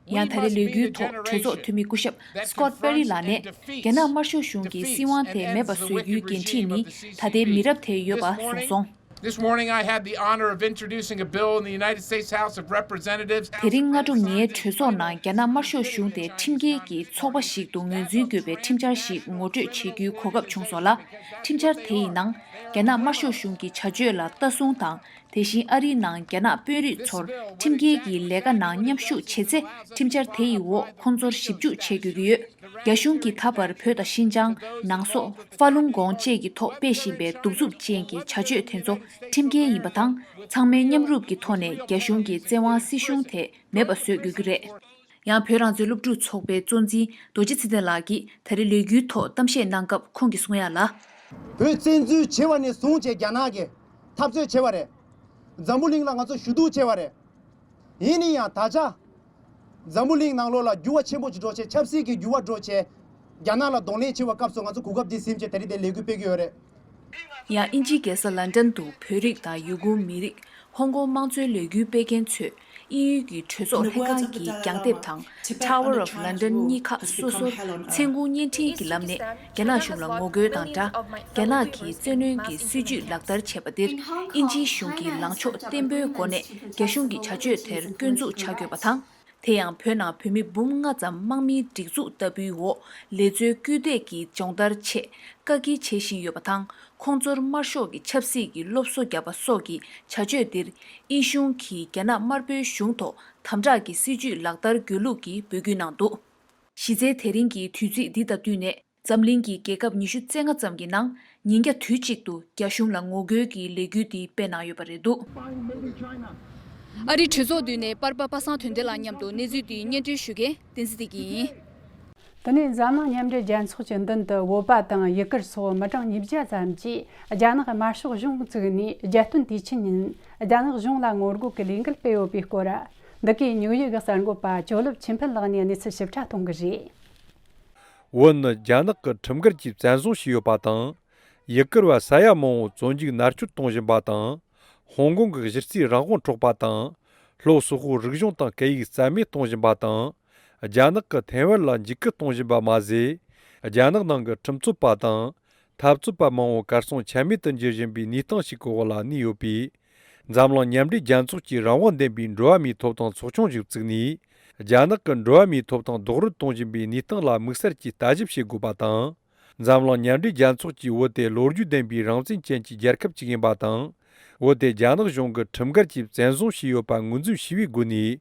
ཡང་ད་རེས་ལས་འགུལ་ཐོག་གྲོས་ཚོགས་འཐུས་མི་སྐུ་ཞབས་Scott Perry་ལགས་ནས། རྒྱ་ནག་དམར་ཤོག་གཞུང་གིས་སྲིད་དབང་དེ་མེད་པ་བཟོ་རྒྱུའི་འགན་འཁྲི་ནི་ད་ལྟའི་མི་རབས་དེར་ཡོད་པ་གསུངས་སོང་། This morning, I had the honor of introducing a bill in the United States House of Representatives. དེ་རིང་སྔ་དྲོ་ངས་གྲོས་ཚོགས་ནང་རྒྱ་ནག་དམར་ཤོག་གཞུང་དེ་ཁྲིམས་འགལ་གྱི་ཚོགས་པ་ཞིག་ཏུ་ངོས་འཛིན་དགོས་པའི་ཁྲིམས་འཆར་ཞིག་ངོ་སྤྲོད་བྱེད་རྒྱུའི་གོ་སྐབས་བྱུང་སོང་ལ། ཁྲིམས་འཆར་དེ་ཡི་ནང་རྒྱ་ནག་དམར་ཤོག་གཞུང་གི་བྱ་སྤྱོད་ལ་ལྟ་སྲུང་དང་། དེ་བཞིན་ཨ་རིའི་ནང་རྒྱ་ནག་དཔོན་རིགས་ཚོར་ཁྲིམས་འགལ་གྱི་ལས་ཀ་ནང་མཉམ་ཞུགས་བྱེད་ཚེ། ཁྲིམས་འཆར་དེ་ཡི་འོག་ཁོང་ཚོར་ཞིབ་འཇུག་བྱེད་དགོས་ཀྱི་ཡོད། རྒྱ་གཞུང་གིས་ད་བར་བོད་དང་ཤིན་ཅང་། ནང་སོག་ཧྥ་ལུང་གོང་བཅས་ཀྱི་ཐོག་སྤེལ་བཞིན་པའི་གདུག་རྩུབ་ཅན་གྱི་བྱ་སྤྱོད་དེ་ཚོ་ཁྲིམས་འགལ་ཡིན་པ་དང་། ཚང་མས་མཉམ་རུབ་ཀྱི་ཐོག་ནས་རྒྱ་གཞུང་གི་བཙན་དབང་སྲིད་གཞུང་དེ་མེད་པ་བཟོ་དགོས་ཀྱི་རེད། ཡང་བོད་རང་བཙན་སློབ་ཕྲུག་ཚོགས་པའི་གཙོ་འཛིན་རྡོ་རྗེ་ཚེ་བརྟན་ལགས་ཀྱིས་ད་རེས་ལས་འགུལ་ཐོག་གཏམ་བཤད་གནང་སྐབས་ཁོང་གིས་གསུང་ཡ་ལ། བོད་བཙན་འཛུལ་བྱས་པ་ནས་བཟུང་བྱས་རྒྱ་ནག་གིས་འཐབ་རྩོད་བྱས་པ་རེད། འཛམ་བུ་གླིང་ལ་ང་ཚོ་ཞུ་གཏུག་བྱས་པ་རེད། ཡིན་ན་ཡང་ད་ཆ་འཛམ་བུ་གླིང་ནང་ལོགས་ལ་འགྱུར་བ་ཆེན་པོ་ཅིག་འགྲོ་བྱས། ཆབ་སྲིད་ཀྱི་འགྱུར་བ་འགྲོ་བྱས། རྒྱ་ནག་ལ་གདོང་ལེན་བྱེད་པའི་སྐབས་སུ་ང་ཚོ་གོ་སྐབས་འདི་ཟིན་བྱས་ད་རེས་དེ་ལས་འགུལ་སྤེལ་གྱི་ཡོད་རེད། ཡང་དབྱིན་ཇིའི་རྒྱལ་ས་ལན་ཀྲན་དུ་བོད་རིགས་དང་ཡུ་གུར་མི་རིགས། ཧོང་ཀོང་དམངས་གཙོའི་ལས་འགུལ་སྤེལ་མཁན་ཚོས་དབྱིན་ཡུལ་གྱི་གྲོས་ཚོགས་ལྷན་ཁང་གི་རྒྱང་དེབ་དང་Tower of London གཉིས་ཁག་སོ་སོར་མཚན་གུང་བརྙན་འཕྲིན་གྱི་ལམ་ནས་རྒྱ་ནག་གཞུང་ལ་ངོ་རྒོལ་དང་སྦྲགས། རྒྱ་ནག་གིས་བཙན་གནོན་གྱི་སྲིད་ཇུས་ལག་བསྟར་བྱས་པ་འདིར་དབྱིན་ཇིའི་གཞུང་གིས་ལངས་ཕྱོགས་བརྟན་པོའི་སྒོ་ནས་རྒྱ་གཞུང་གི་བྱ་སྤྱོད་དེར་སྐྱོན་འཛུགས་བྱ་དགོས་པ་དང་། དེ་ཡང་བོད་ནང་བོད་མི་འབུམ་ལྔ་ཙམ་དམག་མིའི་སྒྲིག་འཛུགས་ལྟ་བུའི་འོག་ལས་རྩོལ་སྐུལ་འདེད་ཀྱི་སྦྱོང་བརྡར་ཆེད་བཀག་སྐྱིལ་བྱེད་བཞིན་ཡོད་པ་དང་། ཁོང་ཚོར་དམར་ཤོག་གི་ཆབ་སྲིད་ཀྱི་སློབ་གསོ་བརྒྱབ་པ་སོགས་ཀྱི་བྱ་སྤྱོད་འདིར། དབྱིན་གཞུང་གིས་རྒྱ་ནག་དམར་པོའི་གཞུང་ཐོག་དམ་དྲག་གི་སྲིད་བྱུས་ལག་བསྟར་དགོས་ལུགས་ཀྱི་འབོད་སྐུལ་གནང་འདུག་གཞི་རྩའི་དེ་རིང་གི་དུས་ཚིགས་འདི་དང་བསྟུན་ནས། འཛམ་གླིང་གི་རྒྱལ་ཁབ་ཉི་ཤུ་རྩ་ལྔ་ཙམ་གྱི་ནང་ཉིན་རྒྱ་དུས་གཅིག་ཏུ་རྒྱ་གཞུང་ལ་ངོ་རྒོལ་གྱི་ལས་འགུལ་འདི་སྤེལ་གནང་ཡོད་པ་རེད་འདུག་ཨ་རིའི་གྲོས་ཚོགས་མདུན་ནས་པར་པ་པ་སངས་དོན་ལྡན་ལགས་མཉམ་དུ་གནས་ཚུལ་འདི་སྙན་སྒྲོན་ཞུ་མཁན་བསྟན་འཛིན་བདེ་སྐྱིད་ཡིན། དེ་ནས་འཛམ་གླིང་མཉམ་འབྲེལ་རྒྱལ་ཚོགས་ཀྱི་མདུན་དུ་བོད་པ་དང་ཡུ་གུར་སོགས་མི་གྲངས་ཉིས་བརྒྱ་ཙམ་གྱིས་རྒྱ་ནག་དམར་ཤོག་གཞུང་བཙུགས་ནས་རྒྱལ་སྟོན་དུས་ཆེན་ཉིན་རྒྱ་ནག་གཞུང་ལ་ངོ་རྒོལ་གྱི་ལས་འགུལ་སྤེལ་ཡོད་པའི་སྐོར། འདི་གའི་ཉོ་ཡི་གི་གསར་འགོད་པ་ཇོ་ལེབ་ཆོས་འཕེལ་ལགས་ནས་གནས་ཚུལ་ཞིབ་ཕྲ་གཏོང་གི་རེད། བོད་ནི་རྒྱ་ནག་གི་ཁྲིམས་འགལ་གྱིས་བཙན་བཟུང་བྱས་ཡོད་པ་དང་། ཡུ་གུར་བ་ས་ཡ་མང་བོ་བཙོན་འཇུག་མནར་གཅོད་གཏོང་བཞིན་པ་དང་། ཧོང་ཀོང་གི་གཞི་རྩའི་རང་དབང་འཕྲོག་པ་དང་། ལྷོ་སོག་པོའི་རིག་གཞུང་དང་སྐད་ཡིག་རྩ་མེད་གཏོང་བཞིན་པ་དང་། རྒྱ་ནག་གི་ཐེ་ཝན་ལ་འཇིགས་སྐུལ་གཏོང་བཞིན་པ་མ་ཟད། རྒྱ་ནག་ནང་གི་ཁྲིམས་རྩོད་པ་དང་། འཐབ་རྩོད་པ་མང་བོ་གར་སོང་ཆ་མེད་དུ་འགྱུར་བཞིན་པའི་གནས་སྟངས་ཤིག་གི་འོག་ལ་གནས་ཡོད་པས། འཛམ་གླིང་མཉམ་འབྲེལ་རྒྱལ་ཚོགས་ཀྱིས་རང་དབང་ལྡན་པའི་འགྲོ་བ་མིའི་ཐོབ་ཐང་ཚོགས་ཆུང་ཞིག་བཙུགས་ནས། རྒྱ་ནག་གི་འགྲོ་བ་མིའི་ཐོབ་ཐང་རྡོག་རོལ་གཏོང་བཞིན་པའི་གནས་སྟངས་ལ་དམིགས་བསལ་གྱིས་ལྟ་ཞིབ་བྱེད་དགོས་པ་དང་། འཛམ་གླིང་མཉམ་འབྲེལ་རྒྱལ་ཚོགས་ཀྱིས་བོད་དེ་ལོ་རྒྱུས་ལྡན་པའི་རང་བཙན་ཅན་གྱི་རྒྱལ་ཁབ་ཅིག་ཡིན་པ་དང་། བོད་དེ་རྒྱ་ནག་གཞུང་གིས་ཁྲིམས་འགལ་གྱིས་བཙན་བཟུང་བྱས་ཡོད་པ་ངོས་འཛིན་བྱས་པའི་སྒོ་ནས།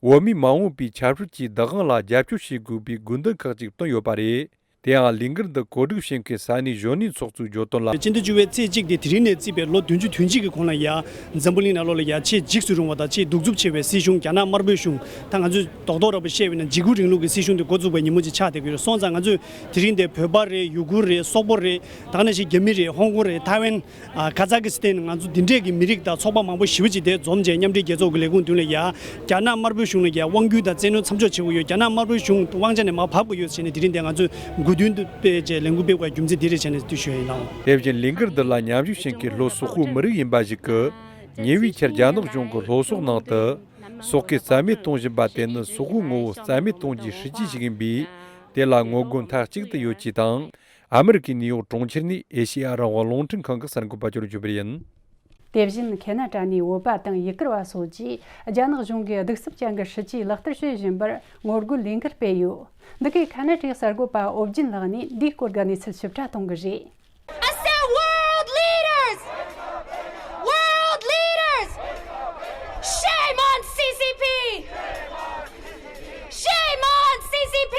བོད་མི་མ་འོངས་པའི་ཆབ་སྲིད་ཀྱི་བདག་དབང་ལ་རྒྱབ་སྐྱོར་བྱེད་དགོས་པའི་དགོས་འདུན་ཁག་ཅིག་བཏོན་ཡོད་པ་རེད། དེ་ཡང་ལས་འགུལ་འདི་གོ་སྒྲིག་བྱེད་མཁན་ས་གནས་གཞོན་ནུའི་ཚོགས་གཙོས་བརྗོད་དོན་ལ། སྤྱི་ཟླ་བཅུ་པའི་ཚེས་གཅིག་སྟེ་དེ་རིང་ནས་བརྩིས་པའི་ལོ་བདུན་ཅུ་དོན་གཅིག་གི་གོང་ལ་ཡ། འཛམ་བུ་གླིང་ནང་ལོགས་ལ་ཡ་ཆེས་འཇིགས་སུ་རུང་བ་དང་ཆེས་གདུག་རྩུབ་ཆེ་བའི་སྲིད་གཞུང་རྒྱ་ནག་དམར་པོའི་གཞུང་། ད་ང་ཚོས་རྡོག་རྡོག་ར་བ་བཤད་པ་ཡིན་ན་འཇིགས་སྐུལ་རིང་ལུགས་ཀྱི་སྲིད་གཞུང་དེ་འགོ་བཙུགས་པའི་ཉིན་མོ་ཅིག་ཆགས་བསྡད་ཀྱི་ཡོད་རེད། སོང་ཙང་ང་ཚོས་དེ་རིང་འདིར་བོད་པ་རེད། ཡུ་གུར་རེད། སོག་པོ་རེད། ད་ག་ནང་བཞིན་རྒྱ་མི་རེད། ཧོང་ཀོང་རེད། ཐའེ་ཝན། ཨ། ཁ་ཛ་ཀི་སི་ཐན། ང་ཚོ་འདི་འདྲས་ཀྱི་མི་རིགས་དང་ཚོགས་པ་མང་པོ་ཞེ་པོ་ཅིག་དེ་འཛོམས་བྱས་མཉམ་འབྲེལ་རྒྱལ་ཚོགས་ཀྱི་ལས་ཁུངས་མདུན་ལ་ཡ། རྒྱ་ནག་དམར་པོའི་གཞུང་ལ་ཡ་དབང་སྒྱུར་དང་བཙན་གནོན་མཚམས་འཇོག་བྱེད་དགོས་ཡོད། རྒྱ་ནག་དམར་པོའི་གཞུང་དབང་ཆ་ནས་མར་བབས་དགོས་ཡོད་ཟེར་ནས་དེ་རིང་འདིར་ང་ཚོས་གོ་སྟོན་དུ་སྤེལ་བྱས་ལས་འགུལ་སྤེལ་དགོས་པའི་རྒྱུ་མཚན་དེ་རེད་བྱས་ནས་འདི་ཞུ་ཡ་ཡིན་ལགས། དེ་བཞིན་ལས་འགུལ་འདི་ལ་མཉམ་ཞུགས་བྱེད་མཁན་ལྷོ་སོག་པོའི་མི་རིགས་ཡིན་པ་ཞིག་གིས། ཉེ་བའི་ཆར་རྒྱ་ནག་གཞུང་གིས་ལྷོ་སོག་ནང་དུ་སོག་སྐད་རྩ་མེད་གཏོང་བཞིན་པ་དེ་ནི་སོག་པོའི་ངོ་བོ་རྩ་མེད་གཏོང་རྒྱུའི་སྲིད་ཇུས་ཤིག་ཡིན་པས། དེ་ལ་ངོ་རྒོལ་མཐའ་གཅིག་ཏུ་ཡོད་ཅེས་དང་། ཨ་མི་རི་ཀའི་ནིའུ་ཡོག་གྲོང་ཁྱེར་ནས་ཨེ་ཤེ་ཡ་རང་དབང་རླུང་འཕྲིན་ཁང་གི་གསར་འགོད་པ་ཇོ་ལེབ་ཆོས་འཕེལ་ཡིན། དེ་བཞིན་ཁེ་ན་ཌ་ནས་བོད་པ་དང་ཡུ་གུར་བ་སོགས་ཀྱིས་རྒྱ་ནག་གཞུང་གིས་གདུག་རྩུབ་ཅན་གྱི་སྲིད་ཇུས་ལག་བསྟར་བྱེད་བཞིན་པར་ངོ་རྒོལ་ལས་འགུལ་སྤེལ་ཡོད། འདི་གའི་ཁེ་ན་ཌའི་གསར་འགོད་པ་ཨོ་བརྒྱུད་ལགས་ནས་འདིའི་སྐོར་གྱི་གནས་ཚུལ་ཞིབ་ཕྲ་གཏོང་གི་རེད། I said, world leaders! World leaders! Shame on C C P! Shame on C C P!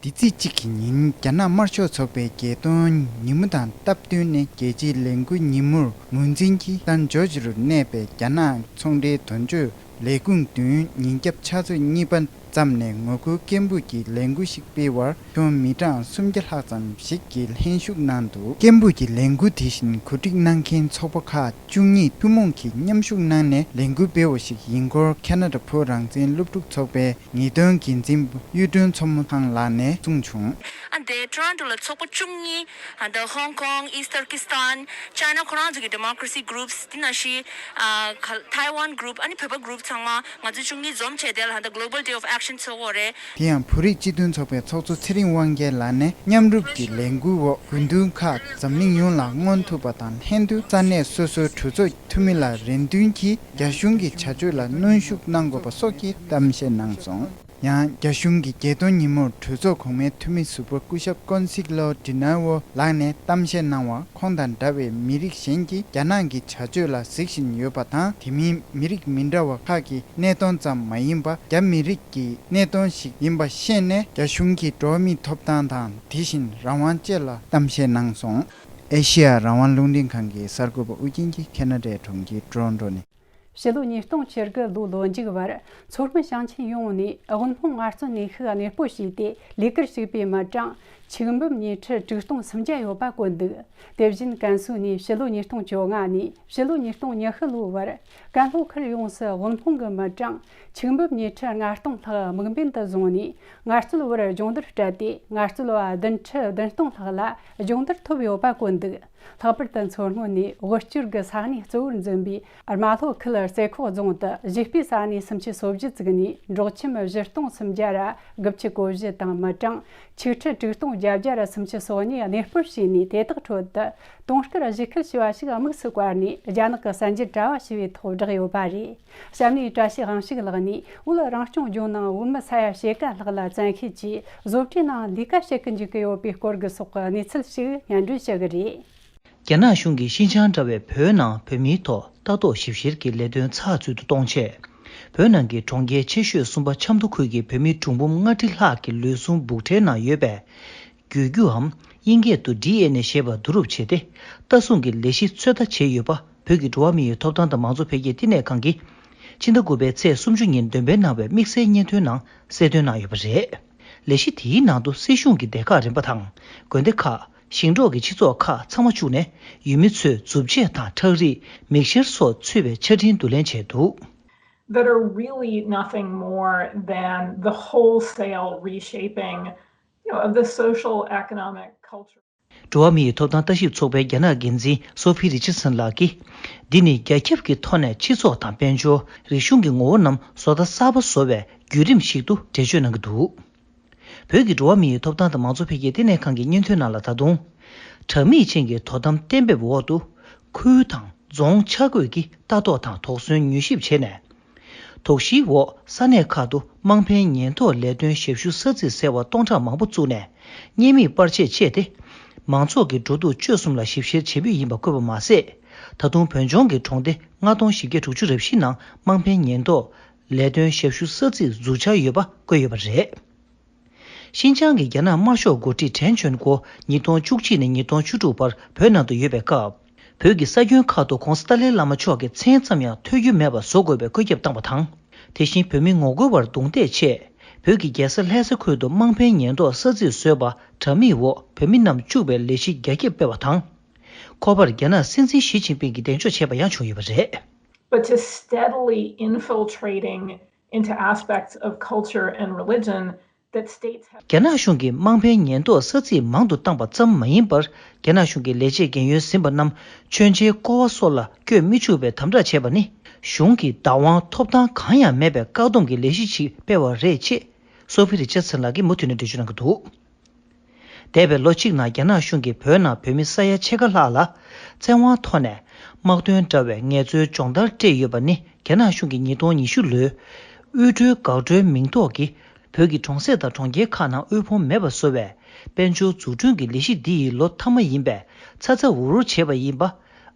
འདི་ཚེས་གཅིག་གི་ཉིན་རྒྱ་ནག་དམར་ཤོག་ཚོགས་པའི་རྒྱལ་སྟོན་ཉིན་མོ་དང་སྟབས་བསྟུན་ནས་རྒྱལ་སྤྱིའི་ལས་འགུལ་ཉིན་མོར་ངོས་འཛིན་གྱིས་ལྡན་ཇོར་ཇི་རུ་གནས་པའི་རྒྱ་ནག་ཚོང་འབྲེལ་དོན་གཅོད་ལས་ཁུངས་མདུན་ཉིན་རྒྱབ་ཕྱག་ཚོད་གཉིས་པ་ཙམ་ནས་ངོ་རྒོལ་སྐད་འབོད་ཀྱི་ལས་འགུལ་ཞིག་སྤེལ་བར་ཁྱོན་མི་གྲངས་སུམ་བརྒྱ་ལྷག་ཙམ་ཞིག་གིས་ལྷན་ཞུགས་གནང་འདུག་སྐད་འབོད་ཀྱི་ལས་འགུལ་དེ་བཞིན་གོ་སྒྲིག་གནང་མཁན་ཚོགས་པ་ཁག་བཅུ་གཉིས་ཐུན་མོང་གིས་མཉམ་ཞུགས་གནང་ནས་ལས་འགུལ་སྤེལ་བ་ཞིག་ཡིན་སྐོར་ཁེ་ན་ཌ་བོད་རང་བཙན་སློབ་ཕྲུག་ཚོགས་པའི་ངེས་སྟོན་འགན་འཛིན་གཡུ་སྒྲོན་མཚོ་མོ་ཐང་ལགས་ནས་གསུངས་བྱུང་། ཨ་འདི་ཊོ་རོན་ཊོ་ལ་ཚོགས་པ་བཅུ་གཉིས། ཨ་འདི་ཧོང་ཀོང་། ཨིསྟ་ཏུར་ཀི་སི་ཐན། ཅཱའི་ན། ཁོ་རང་ཚོ་གི་ཌི་མོ་ཀ་རེ་སི་གུ་རུབ་སི། དེ་ནང་བཞིན་ཨ་ཁ་ཐའེ་ཝན་གུ་རུབ། ཨ་ནི་བོད་པ་གུ་རུབ་ཚང་མ་ང་ཚོ་བཅུ་གཉིས་འཛོམས་བྱས་དེ་ལ་ཨ་འདི་གྷི་ལོ་བལ་ཌེ་ཨོཕ་ཨེག་ཤན་ཚོགས་ཀྱི་ཡོད་རེད། དེ་ཡང་བོད་རིགས་སྤྱི་མཐུན་ཚོགས་པའི་ཚོགས་གཙོ་ཚེ་རིང་དབང་རྒྱལ་ལགས་ནས་མཉམ་རུབ་ཀྱི་ལས་འགུལ་འོག་དགོས་འདུན་ཁག་འཛམ་གླིང་ཡོངས་ལ་མངོན་ཐུབ་པ་དང་ལྷན་དུ་ས་གནས་སོ་སོའི་གྲོས་ཚོགས་འཐུས་མི་ལ་རེ་འདུན་གྱིས་རྒྱ་གཞུང་གི་བྱ་སྤྱོད་ལ་གནོན་ཤུགས་གནང་དགོས་པ་སོགས་ཀྱི་གཏམ་བཤད་གནང་སོང་། ཡང་རྒྱ་གཞུང་གི་རྒྱལ་སྟོན་ཉིན་མོར་གྲོས་ཚོགས་གོང་མའི་འཐུས་མི་ཟུར་པ་སྐུ་ཞབས་ཀོན་སིག་ལོ་ཌི་ནར་ཝོ་ལགས་ནས་གཏམ་བཤད་གནང་བར། ཁོང་དང་འདྲ་བའི་མི་རིགས་གཞན་གྱིས་རྒྱ་ནག་གི་བྱ་སྤྱོད་ལ་གཟིགས་བཞིན་ཡོད་པ་དང་། དེ་མིན་མི་རིགས་མི་འདྲ་བ་ཁག་གི་གནད་དོན་ཙམ་མ་ཡིན་པར་རྒྱ་མི་རིགས་ཀྱི་གནད་དོན་ཞིག་ཡིན་པ་ཤེས་ནས། རྒྱ་གཞུང་གིས་འགྲོ་བ་མིའི་ཐོབ་ཐང་དང་དེ་བཞིན་རང་དབང་བཅས་ལ་གཏམ་བཤད་གནང་སོང་། ཨེ་ཤེ་ཡ་རང་དབང་རླུང་འཕྲིན་ཁང་གི་གསར་འགོད་པ་ཨུ་རྒྱན་གྱིས་ཁེ་ན་ཌའི་གྲོང་ཁྱེར་ཊོ་རོན་ཊོ་ནས། ཕྱི་ལོ་ཉིས་སྟོང་བཅུ་དགུ་ལོའི་ལོ་མཇུག་བར་མཚོ་སྔོན་ཞིང་ཆེན་ཡོངས་ནས་དབུལ་ཕོངས་ངལ་རྩོལ་ནུས་ཤུགས་གནས་སྤོ་བྱས་ཏེ་ལས་ཀར་ཞུགས་པའི་མི་གྲངས་ཆིག་འབུམ་ཉིས་ཁྲི་དྲུག་སྟོང་སུམ་བརྒྱ་ཡོད་པ་བཀོད་འདུག་དེ་བཞིན་ཀན་སུའུ་ནས་ཕྱི་ལོ་ཉིས་སྟོང་བཅོ་ལྔ་ནས་ཕྱི་ལོ་ཉིས་སྟོང་ཉི་ཤུ་ལོའི་བར་ཀན་ལྷོ་ཁུལ་ཡོངས་སུ་དབུལ་ཕོངས་ཀྱི་མི་གྲངས་ཆིག་འབུམ་ཉིས་ཁྲི་ལྔ་སྟོང་ལྷག་དམིགས་འབེན་དུ་བཟུང་ནས་ངལ་རྩོལ་བར་སྦྱོང་བརྡར་སྤྲད་དེ། ངལ་རྩོལ་བ་བདུན་ཁྲི་བདུན་སྟོང་ལྷག་ལ་སྦྱོང་བརྡར་ཐོབ་ཡོད་པ་བཀོད་འདུག་ལྷག་པར་དུ་མཚོ་སྔོན་ནས་དབུལ་སྐྱོར་གྱི་ས་གནས་གཙོ་བོར་འཛིན་པའི་རྨ་ལྷོ་ཁུལ་རྩེ་ཁོག་རྫོང་དུ་གཞིས་སྤོས་ས་གནས་སུམ་ཅུ་སོ་བཞི་བཙུགས་ནས་འབྲོག་ཁྱིམ་བཞི་སྟོང་སུམ་བརྒྱ་ར་དགུ་བཅུ་གོ་བཞི་དང་མི་གྲངས་ཆིག་ཁྲི་དྲུག་སྟོང་ བརྒྱད་བརྒྱ་ར་སུམ་ཅུ་སོ་གཉིས་གནས་སྤོར་བྱས་ནས། དེ་དག་ཁྲོད་དུ་དུང་དཀར་གཞིས་ཁུལ་ཞེས་པ་ཞིག་དམིགས་སུ་བཀར་ནས། རྒྱ་ནག་གི་གསར་འགྱུར་དྲ་བ་ཞེས་པའི་ཐོག་བསྒྲགས་ཡོད་པ་རེད། གཤམ་ནས་བཀྲ་ཤིས་དབང་ཕྱུག་ལགས་ནས། བོད་རང་སྐྱོང་ལྗོངས་ནང་བོད་མི་ས་ཡ་ཕྱེད་ཀ་ལྷག་ལ་བཙན་ཤེད་ཀྱིས་བཟོ་གྲྭའི་ནང་ལས་ཀ་བྱེད་ཀྱི་འཇུག་གི་ཡོད་པའི་སྐོར་གྱི་སོགས་ཀྱི་གནས་ཚུལ་ཞིག་སྙན་སྒྲོན་ཞུ་གི་རེད། རྒྱ་ནག་གཞུང་གིས་ཤིན་ཅང་འདྲ་བའི་བོད་ནང་བོད་མིའི་ཐོག་ལྟ་རྟོག་ཞིབ་བཤེར་གྱི་ལས་དོན་ཚགས་ཚུད་དུ་གཏོང་ཆེད། བོད་ནང་གི་གྲོང་ཁྱེར་ཆེ་ཤོས་གསུམ་པ་ཆབ་མདོ་ཁུལ་གྱི་བོད་མི་གྲངས་འབུམ་ལྔ་ཁྲི་ལྷག་གི་ལུས་ཟུངས་སྦུག་ཕྲན་ནང་ཡོད་པའི་རྒྱུད་རྒྱུའམ་དབྱིན་སྐད་དུ་ཌི་ཨེན་ཨེ་ཞེས་པ་བསྡུ་རུབ་བྱས་ཏེ། ལྟ་སྲུང་གི་ལས་གཞི་ཚོད་ལྟ་བྱས་ཡོད་པ། བོད་ཀྱི་འགྲོ་བ་མིའི་ཐོབ་ཐང་དང་མང་གཙོ་འཕེལ་རྒྱས་བསྟི་གནས་ཁང་གིས་ཕྱི་ཟླ་དགུ་པའི་ཚེས་སུམ་ཅུ་ཉིན་འདོན་སྤེལ་གནང་བའི་དམིགས་བསལ་སྙན་ཐོའི་ནང་གསལ་སྟོན་གནང་ཡོད་པ་རེད། ལས་གཞི་དེའི་ནང་དུ་སྲིད་གཞུང་གི་སྡེ་ཁག་རིམ་པ་དང་། དགོན་སྡེ་ཁག་ཞིང་འབྲོག་གི་སྤྱི་ཚོགས་ཁག་ཚང་མ་བཅུག་ནས། ཡུལ་མི་ཚོའི་མཛུབ་བྱེད་དང་ཁྲག་རིས། མིག་ཤེལ་སོགས་ཚུད་པའི་ཆ་འཕྲིན་བསྡུ་ལེན་བྱས་འདུག། That are really nothing more than the wholesale reshaping, you know, of the social, economic, cultural འགྲོ་བ་མིའི་ཐོབ་ཐང་ལྟ་ཞིབ་ཚོགས་པའི་རྒྱ་ནག་འགན་འཛིན་སོ་ཕི་རི་ཆར་སན་ལགས་ཀྱིས། འདི་ནི་རྒྱ་ཁྱབ་ཀྱི་ཐོག་ནས་སྤྱི་ཚོགས་དང་དཔལ་འབྱོར། རིག་གཞུང་གི་ངོ་བོ་རྣམས་བཟོ་ལྟ་གསར་པ་བཟོ་བའི་བརྒྱུད་རིམ་ཞིག་ཏུ་འགྲེལ་བརྗོད་གནང་གི་འདུག། བོད་ཀྱི་འགྲོ་བ་མིའི་ཐོབ་ཐང་དང་མང་གཙོ་འཕེལ་རྒྱས་བསྟི་གནས་ཁང་གི་སྙན་ཐོའི་ནང་ལ། ད་དུང་དྲག་མི་ཅན་གྱི་དོ་དམ་གཏན་འབེབས་འོག་ཏུ། ཁུལ་དང་རྫོང་ཆ་བགོས་ཀྱིས་ལྟ་རྟོག་དང་དོགས་ཟོན་མྱུལ་ཞིབ་བྱས་ནས། དོགས་གཞིའི་འོག་ས་གནས་ཁག་ཏུ་དམངས་ཕན་ཉེན་རྟོག་ལས་དོན་ཞབས་ཞུ་ས་ཚིགས་ཟེར་བ་སྟོང་ཕྲག་མང་པོ་བཙུགས་ནས། བརྙན་མིག་པར་ཆས་སྤྱད་དེ། མང་ཚོགས་ཀྱི་འགྲོ་འདུག་སྤྱོད་གསུམ་ལ་ཞིབ་བཤེར་བྱེད་མུས་ཡིན་པ་བཀོད་པ་མ་ཟད། ད་དུང་བོད་ལྗོངས་ཀྱི་གྲོང་སྡེ་ལྔ་སྟོང་བཞི་བརྒྱ་དྲུག་ཅུ་རེ་བཞི་ནང་དམངས་ཕན་ཉེན་རྟོག་ལས་དོན་ཞབས་ཞུ་ས་ཚིགས་འཛུགས་འཆར་ཡོད་པ་བཀོད་ཡོད་པ་རེད། ཤིན་ཅང་གི་རྒྱ་ནག་དམར་ཤོག་འགོ་ཁྲིད་ཁྲེན་ཆོན་ཀོ་ཉིས་སྟོང་བཅུ་གཅིག་ནས་ཉིས་སྟོང་བཅུ་དྲུག་བར་བོད་ནང་དུ་ཡོད་པའི་སྐབས། བོད་ཀྱི་ས་ཁྱོན་ཁག་ཏུ་༧གོང་ས་ཏཱ་ལའི་བླ་མ་མཆོག་གི་མཚན་ཙམ་ཡང་ཐོས་རྒྱུ་མེད་པ་བཟོ་དགོས་པའི་བཀོད་ཁྱབ་བཏང་བ་དང་། དེ་བཞིན་བོད་མི་ངོ་རྒོལ་བར་རྡུང་རྡེག་ཆེད། བོད་ཀྱི་རྒྱལ་ས་ལྷ་ས་ཁུལ་དུ་དམངས་ཕན་ཉེན་རྟོག་ས་ཚིགས་བཟོས་པ། དྲག་མིའི་འོག་བོད་མི་རྣམས་བཅུག་པའི་ལས་གཞི་རྒྱ་སྐྱེད་སྤེལ་བ་དང་། ཁོ་པར་རྒྱ་ནག་སྲིད་འཛིན་ཞི་ཅིན་ཕིང་གིས་གདེང་འཇོག་བྱས་པ་ཡང་བྱུང་ཡོད་པ་རེད། But to steadily infiltrating into aspects of culture and religion that states have རྒྱ་ནག་གཞུང་གིས་དམངས་ཕན་ཉེན་རྟོག་ས་ཚིགས་མང་དུ་བཏང་པ་ཙམ་མ་ཡིན་པར། རྒྱ་ནག་གཞུང་གི་ལས་བྱེད་རྒན་ཡོལ་ཟིན་པ་རྣམས་མཆོད་མཇལ་སྐོར་བ་སོགས་ལ་བསྐྱོད་མི་ཆོག་པའི་དམ་དྲག་བྱས་པ་ནི། གཞུང་གི་བདག་དབང་ཐོབ་ཐང་གང་ཡང་མེད་པའི་བཀག་སྡོམ་གྱི་ལས་གཞི་ཞིག་སྤེལ་བ་རེད་ཅེས། སོ་ཕི་རི་ཆར་སན་ལགས་ཀྱིས་མུ་མཐུད་ནས་འགྲེལ་བརྗོད་གནང་གི་འདུག། འདས་པའི་ལོ་གཅིག་ནང་རྒྱ་ནག་གཞུང་གིས་བོད་ནང་བོད་མི་ས་ཡ་ཕྱེད་ཀ་ལྷག་ལ་བཙན་དབང་ཐོག་ནས་དམག་དོན་འདྲ་བའི་ངལ་རྩོལ་སྦྱོང་བརྡར་སྤྲད་ཡོད་པ་ནི། རྒྱ་ནག་གཞུང་གིས་ཉིས་སྟོང་ཉི་ཤུ་ལོའི་དབུལ་སྒྲོལ་འགག་སྒྲོལ་མིང་ཐོག་གི་བོད་ཀྱི་གྲོང་གསེབ་དང་གྲོང་ཁྱེར་ཁག་ནང་དབུལ་ཕོངས་མེད་པ་བཟོ་བའི་དཔལ་འབྱོར་འཛུགས་སྐྲུན་གྱི་ལས་གཞི་འདི་ཡི་ལོ་མཐའ་མ་ཡིན་པས་ཚ་ཚ་འུར་འུར་བྱས་པ་ཡིན་པ།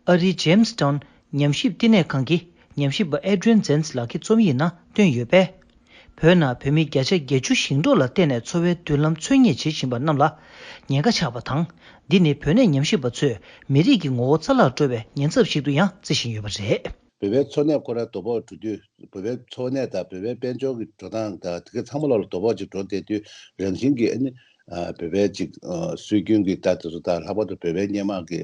ཨ་རིའི་ཇེམ་སི་ཊའུན་ཉམས་ཞིབ་བསྟི་གནས་ཁང་གི་ཉམས་ཞིབ་པ་ཨེ་ཌི་རི་ཡན་ཛེན་སི་ལགས་ཀྱིས་རྩོམ་ཡིག་ནང་བཏོན་ཡོད་པས། བོད་ནང་བོད་མི་བརྒྱ་ཆ་བརྒྱད་ཅུ་ཞིང་འབྲོག་ལ་བརྟེན་ནས་འཚོ་བའི་མདུན་ལམ་འཚོལ་སྙེག་བྱེད་བཞིན་པ་རྣམས་ལ་ཉེན་ཁ་ཆགས་པ་དང་། འདི་ནི་བོད་གནས་ཉམས་ཞིབ་པ་ཚོས་མི་རིགས་ཀྱི་ངོ་བོ་རྩ་བརླག་འགྲོ་བའི་ཉེན་ཚབས་ཤིག་ཏུ་ཡང་བརྩི་བཞིན་ཡོད་པ་རེད། བོད་པའི་འཚོ་གནས་ཁོ་རང་དོ་ཕོག་འགྲོ་དུས། བོད་པའི་འཚོ་གནས་དང་བོད་པའི་དཔལ་འབྱོར་གྱི་འགྲོ་སྟངས་དང་དེ་ག་ཚང་མ་ལོག་ལ་དོ་ཕོག་ཅིག་འགྲོ་བསྡད་དུས། རང་བཞིན་གྱིས་ཨ་ནི། ཨ། བོད་པའི་ཅིག་ཨ། སྲོལ་རྒྱུན་གྱི་ལྟ་དེ་ཚོ་དང་། ལྷག་པར་དུ་བོད་པའི་སྔོན་མ་གི།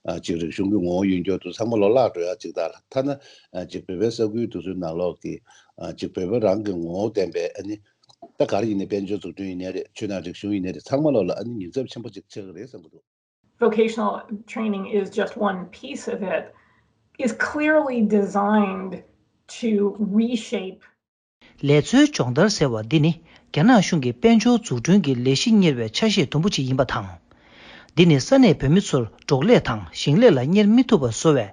ཨ། ཅིག་རིག་གཞུང་གི་ངོ་བོ་ཡོད་རྒྱུ་དེ་ཚང་མ་ལོག་བརླག་འགྲོ་ཡག་ཅིག་དང་། ཐ་ན། ཨ། ཅིག་བོད་པའི་ས་ཁུལ་དེ་ཚོའི་ནང་ལོགས་ཀྱི། ཨ། ཅིག་བོད་པ་རང་གི་ངོ་བོ་ལྡན་པའི། ཨ་ནི། ད་ག་རེ་ཡིན་ནའི། དཔལ་འབྱོར་འཛུགས་སྐྲུན་ཡིན་ནའི་རེད། ཆོས་དང་རིག་གཞུང་ཡིན་ནའི་རེད། ཚང་མ་ལོག་ལ་ཨ་ནི་ཉེན་ཚབས་ཆེན་པོ་ཅིག་ཆགས་ཀྱི་རེད་བསམ་གྱི་འདུག། Vocational training is just one piece of it, is clearly designed to reshape ལས་འཚོལ་སྦྱོང་བརྡར་ཟེར་བ་འདི་ནི། རྒྱ་ནག་གཞུང་གིས་དཔལ་འབྱོར་འཛུགས་སྐྲུན་གྱི་ལས་གཞི་གཉེར་བའི་ཆ་ཤས་དུམ་བུ་གཅིག་ཡིན་པ་དང་། འདི་ནི་ས་གནས་བོད་མི་ཚོར་འབྲོག་ལས་དང་ཞིང་ལས་ལ་གཉེར་མི་ཐུབ་པ་བཟོ་བའི་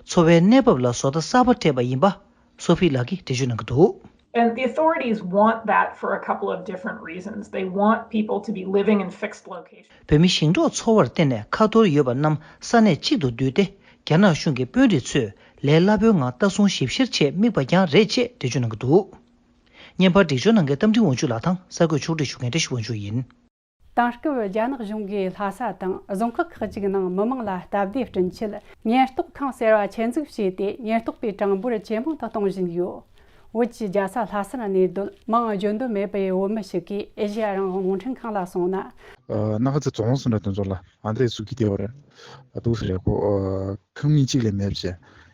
འཚོ་བའི་གནས་བབ་ལ་བཟོ་ལྟ་གསར་པ་སྤྲད་པ་ཡིན་པ། སོ་ཕི་ལགས་ཀྱིས་འགྲེལ་བརྗོད་གནང་གི་འདུག། And the authorities want that for a couple of different reasons. They want people to be living in fixed locations. བོད་མི་ཞིང་འབྲོག་འཚོ་བར་བརྟེན་ནས་ཁ་ཐོར་ཡོད་པ་རྣམས་ས་གནས་གཅིག་ཏུ་བསྡུས་ཏེ། རྒྱ་ནག་གཞུང་གི་དཔོན་རིགས་ཚོས་ལས་སླ་པོའི་ངང་ལྟ་སྲུང་ཞིབ་བཤེར་ཆེད་དམིགས་པ་ཀྱང་རེད་ཅེས་འགྲེལ་བརྗོད་གནང་གི་འདུག། བརྙན་པར་འགྲེལ་བརྗོད་གནང་མཁན་རྟ་མགྲིན་དབང་ཕྱུག་ལགས་དང་གསར་འགོད་ཕྱོགས་སྒྲིག་ཞུ་མཁན་བཀྲ་ཤིས་དབང་ཕྱུག་ཡིན། དེང་སྐབས་རྒྱ་ནག་གཞུང་གིས་ལྷ་ས་དང་རྫོང་ཁག་ཁག་ཅིག་ནང་མི་མང་ལ་སྟབས་བདེ་བསྐྲུན་ཆེད། ཉེན་རྟོག་ཁང་ཟེར་བ་ཆེད་འཛུགས་བྱས་ཏེ། ཉེན་རྟོག་པའི་གྲངས་འབོར་ཇེ་མང་དུ་གཏོང་བཞིན་ཡོད། བོད་ཀྱི་རྒྱལ་ས་ལྷ་སར་གནས་སྡོད་མིང་བརྗོད་འདོད་མེད་པའི་བོད་མི་ཞིག་གིས་ཨེ་ཤེ་ཡ་རང་དབང་རླུང་འཕྲིན་ཁང་ལ་གསུངས་ན། ཨ། ན་ག་ཚོད་རྫོང་སོ་འདྲ་དེ་ཚོ་ལ་ཨ་འདྲས་ཟུག་གི་བསྡད་པ་རེད། ཨ། འདུག་སེ་རེད་ཁོ། ཨ། ཁང་མིག་གཅིག་ལས་མེད་བྱས་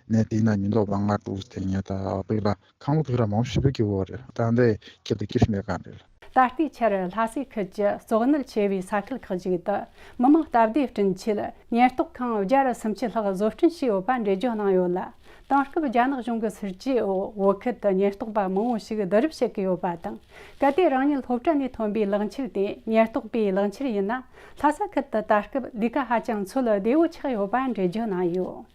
ནས་དེ་ན་ཉིན་ལྟོགས་ལ་ང་འདུག་སེ་དེ་ཉལ་ད་པིག་ལ། ཁང་པ་ཕིག་ར་མང་པོ་ཞེ་པོ་སྐྱིད་པོ་རེད། ད་ལྟའི་སྐྱིད་དང་སྐྱིད་ཤི་མེད་གང་རེད། ད་ལྟའི་ཆར་ལྷ་སའི་ཁུལ་གྱི་གཙོ་གནད་ཆེ་བའི་ས་ཁུལ་ཁག་ཅིག་ཏུ་མི་མང་སྟབས་བདེ་བསྐྲུན་ཆེད་ཉེན་རྟོག་ཁང་བརྒྱ་ར་སུམ་ཅུ་ལྷག་བཟོ་སྐྲུན་བྱས་ཡོད་པ་འགྲེལ་བརྗོད་གནང་ཡོད་ལ། དེང་སྐབས་རྒྱ་ནག་གཞུང་གི་སྲིད་ཇུས་འོག་བོད་ཁུལ་དུ་ཉེན་རྟོག་པ་མང་བོ་ཞིག་བསྡུ་རུབ་བྱེད་ཀྱི་ཡོད་པ་དང་། གལ་ཏེ་རང་ཉིད་སློབ་གྲྭ་ནས་ཐོན་པའི་ལག་འཁྱེར་དེ་ཉེན་རྟོག་པའི་ལག་འཁྱེར་ཡིན་ན། ལྷ་ས་ཁུལ་དུ་ད་སྐབས་ལས་ཀ་ཧ་ཅང་ཚོད་བདེ་བོ་ཆགས་ཡོད་པ་འགྲེལ་བརྗོད་གནང་ཡོད།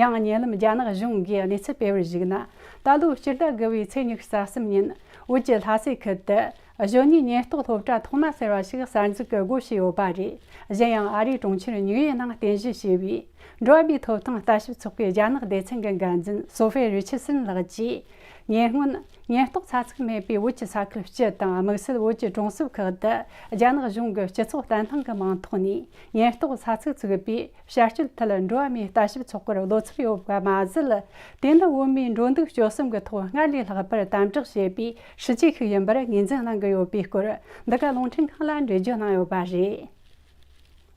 ཡང་ཉེ་ལམ་རྒྱ་ནག་གཞུང་གིས་གནས་ཚུལ་སྤེལ་བར་གཞིགས་ན། ད་ལོའི་སྤྱི་ཟླ་དགུ་བའི་ཚེས་ཉི་ཤུ་རྩ་གསུམ་ཉིན། བོད་ཀྱི་ལྷ་སའི་ཁུལ་དུ་གཞོན་ནུའི་ཉེན་རྟོག་སློབ་གྲྭ་ཐོག་མ་ཟེར་བ་ཞིག་གསར་འཛུགས་ཀྱི་སྒོ་ཕྱེ་ཡོད་པ་རེད། གཞན་ཡང་ཨ་རིའི་གྲོང་ཁྱེར་ཉིའུ་ཡོག་ནང་རྟེན་གཞི་བྱས་པའི་འགྲོ་བ་མིའི་ཐོབ་ཐང་ལྟ་ཞིབ་ཚོགས་པའི་རྒྱ་ནག་སྡེ་ཚན་གྱི་འགན་འཛིན་སོ་ཧྥེ་རི་ཆར་སན་ལགས་ཀྱིས། ཉེ་སྔོན། ཉེན་རྟོག་ཚ་ཚིགས་མེད་པའི་བོད་ཀྱི་ས་ཁུལ་སྤྱི་དང་དམིགས་བསལ་བོད་ཀྱི་གྲོང་གསེབ་ཁག་ཏུ། རྒྱ་ནག་གཞུང་གི་སྤྱི་ཚོགས་བརྟན་ལྷིང་གི་མིང་ཐོག་ནས་ཉེན་རྟོག་ས་ཚིགས་བཙུགས་པའི་བྱ་སྤྱོད་ཐད་འགྲོ་བ་མིའི་ལྟ་ཞིབ་ཚོགས་པར་བློ་འཚབ་ཡོད་པ་མ་ཟད། དེ་ནི་བོད་མིའི་འགྲོ་འདུག་སྤྱོད་གསུམ་གྱི་ཐོག་སྔར་ལས་ལྷག་པར་དམ་དྲག་བྱེད་པའི་སྲིད་ཇུས་ཤིག་ཡིན་པར་ངོས་འཛིན་གནང་གི་ཡོད་པའི་སྐོར། འདི་ག་རླུང་འཕྲིན་ཁང་ལ་འགྲེལ་བརྗོད་གནང་ཡོད་པ་རེད།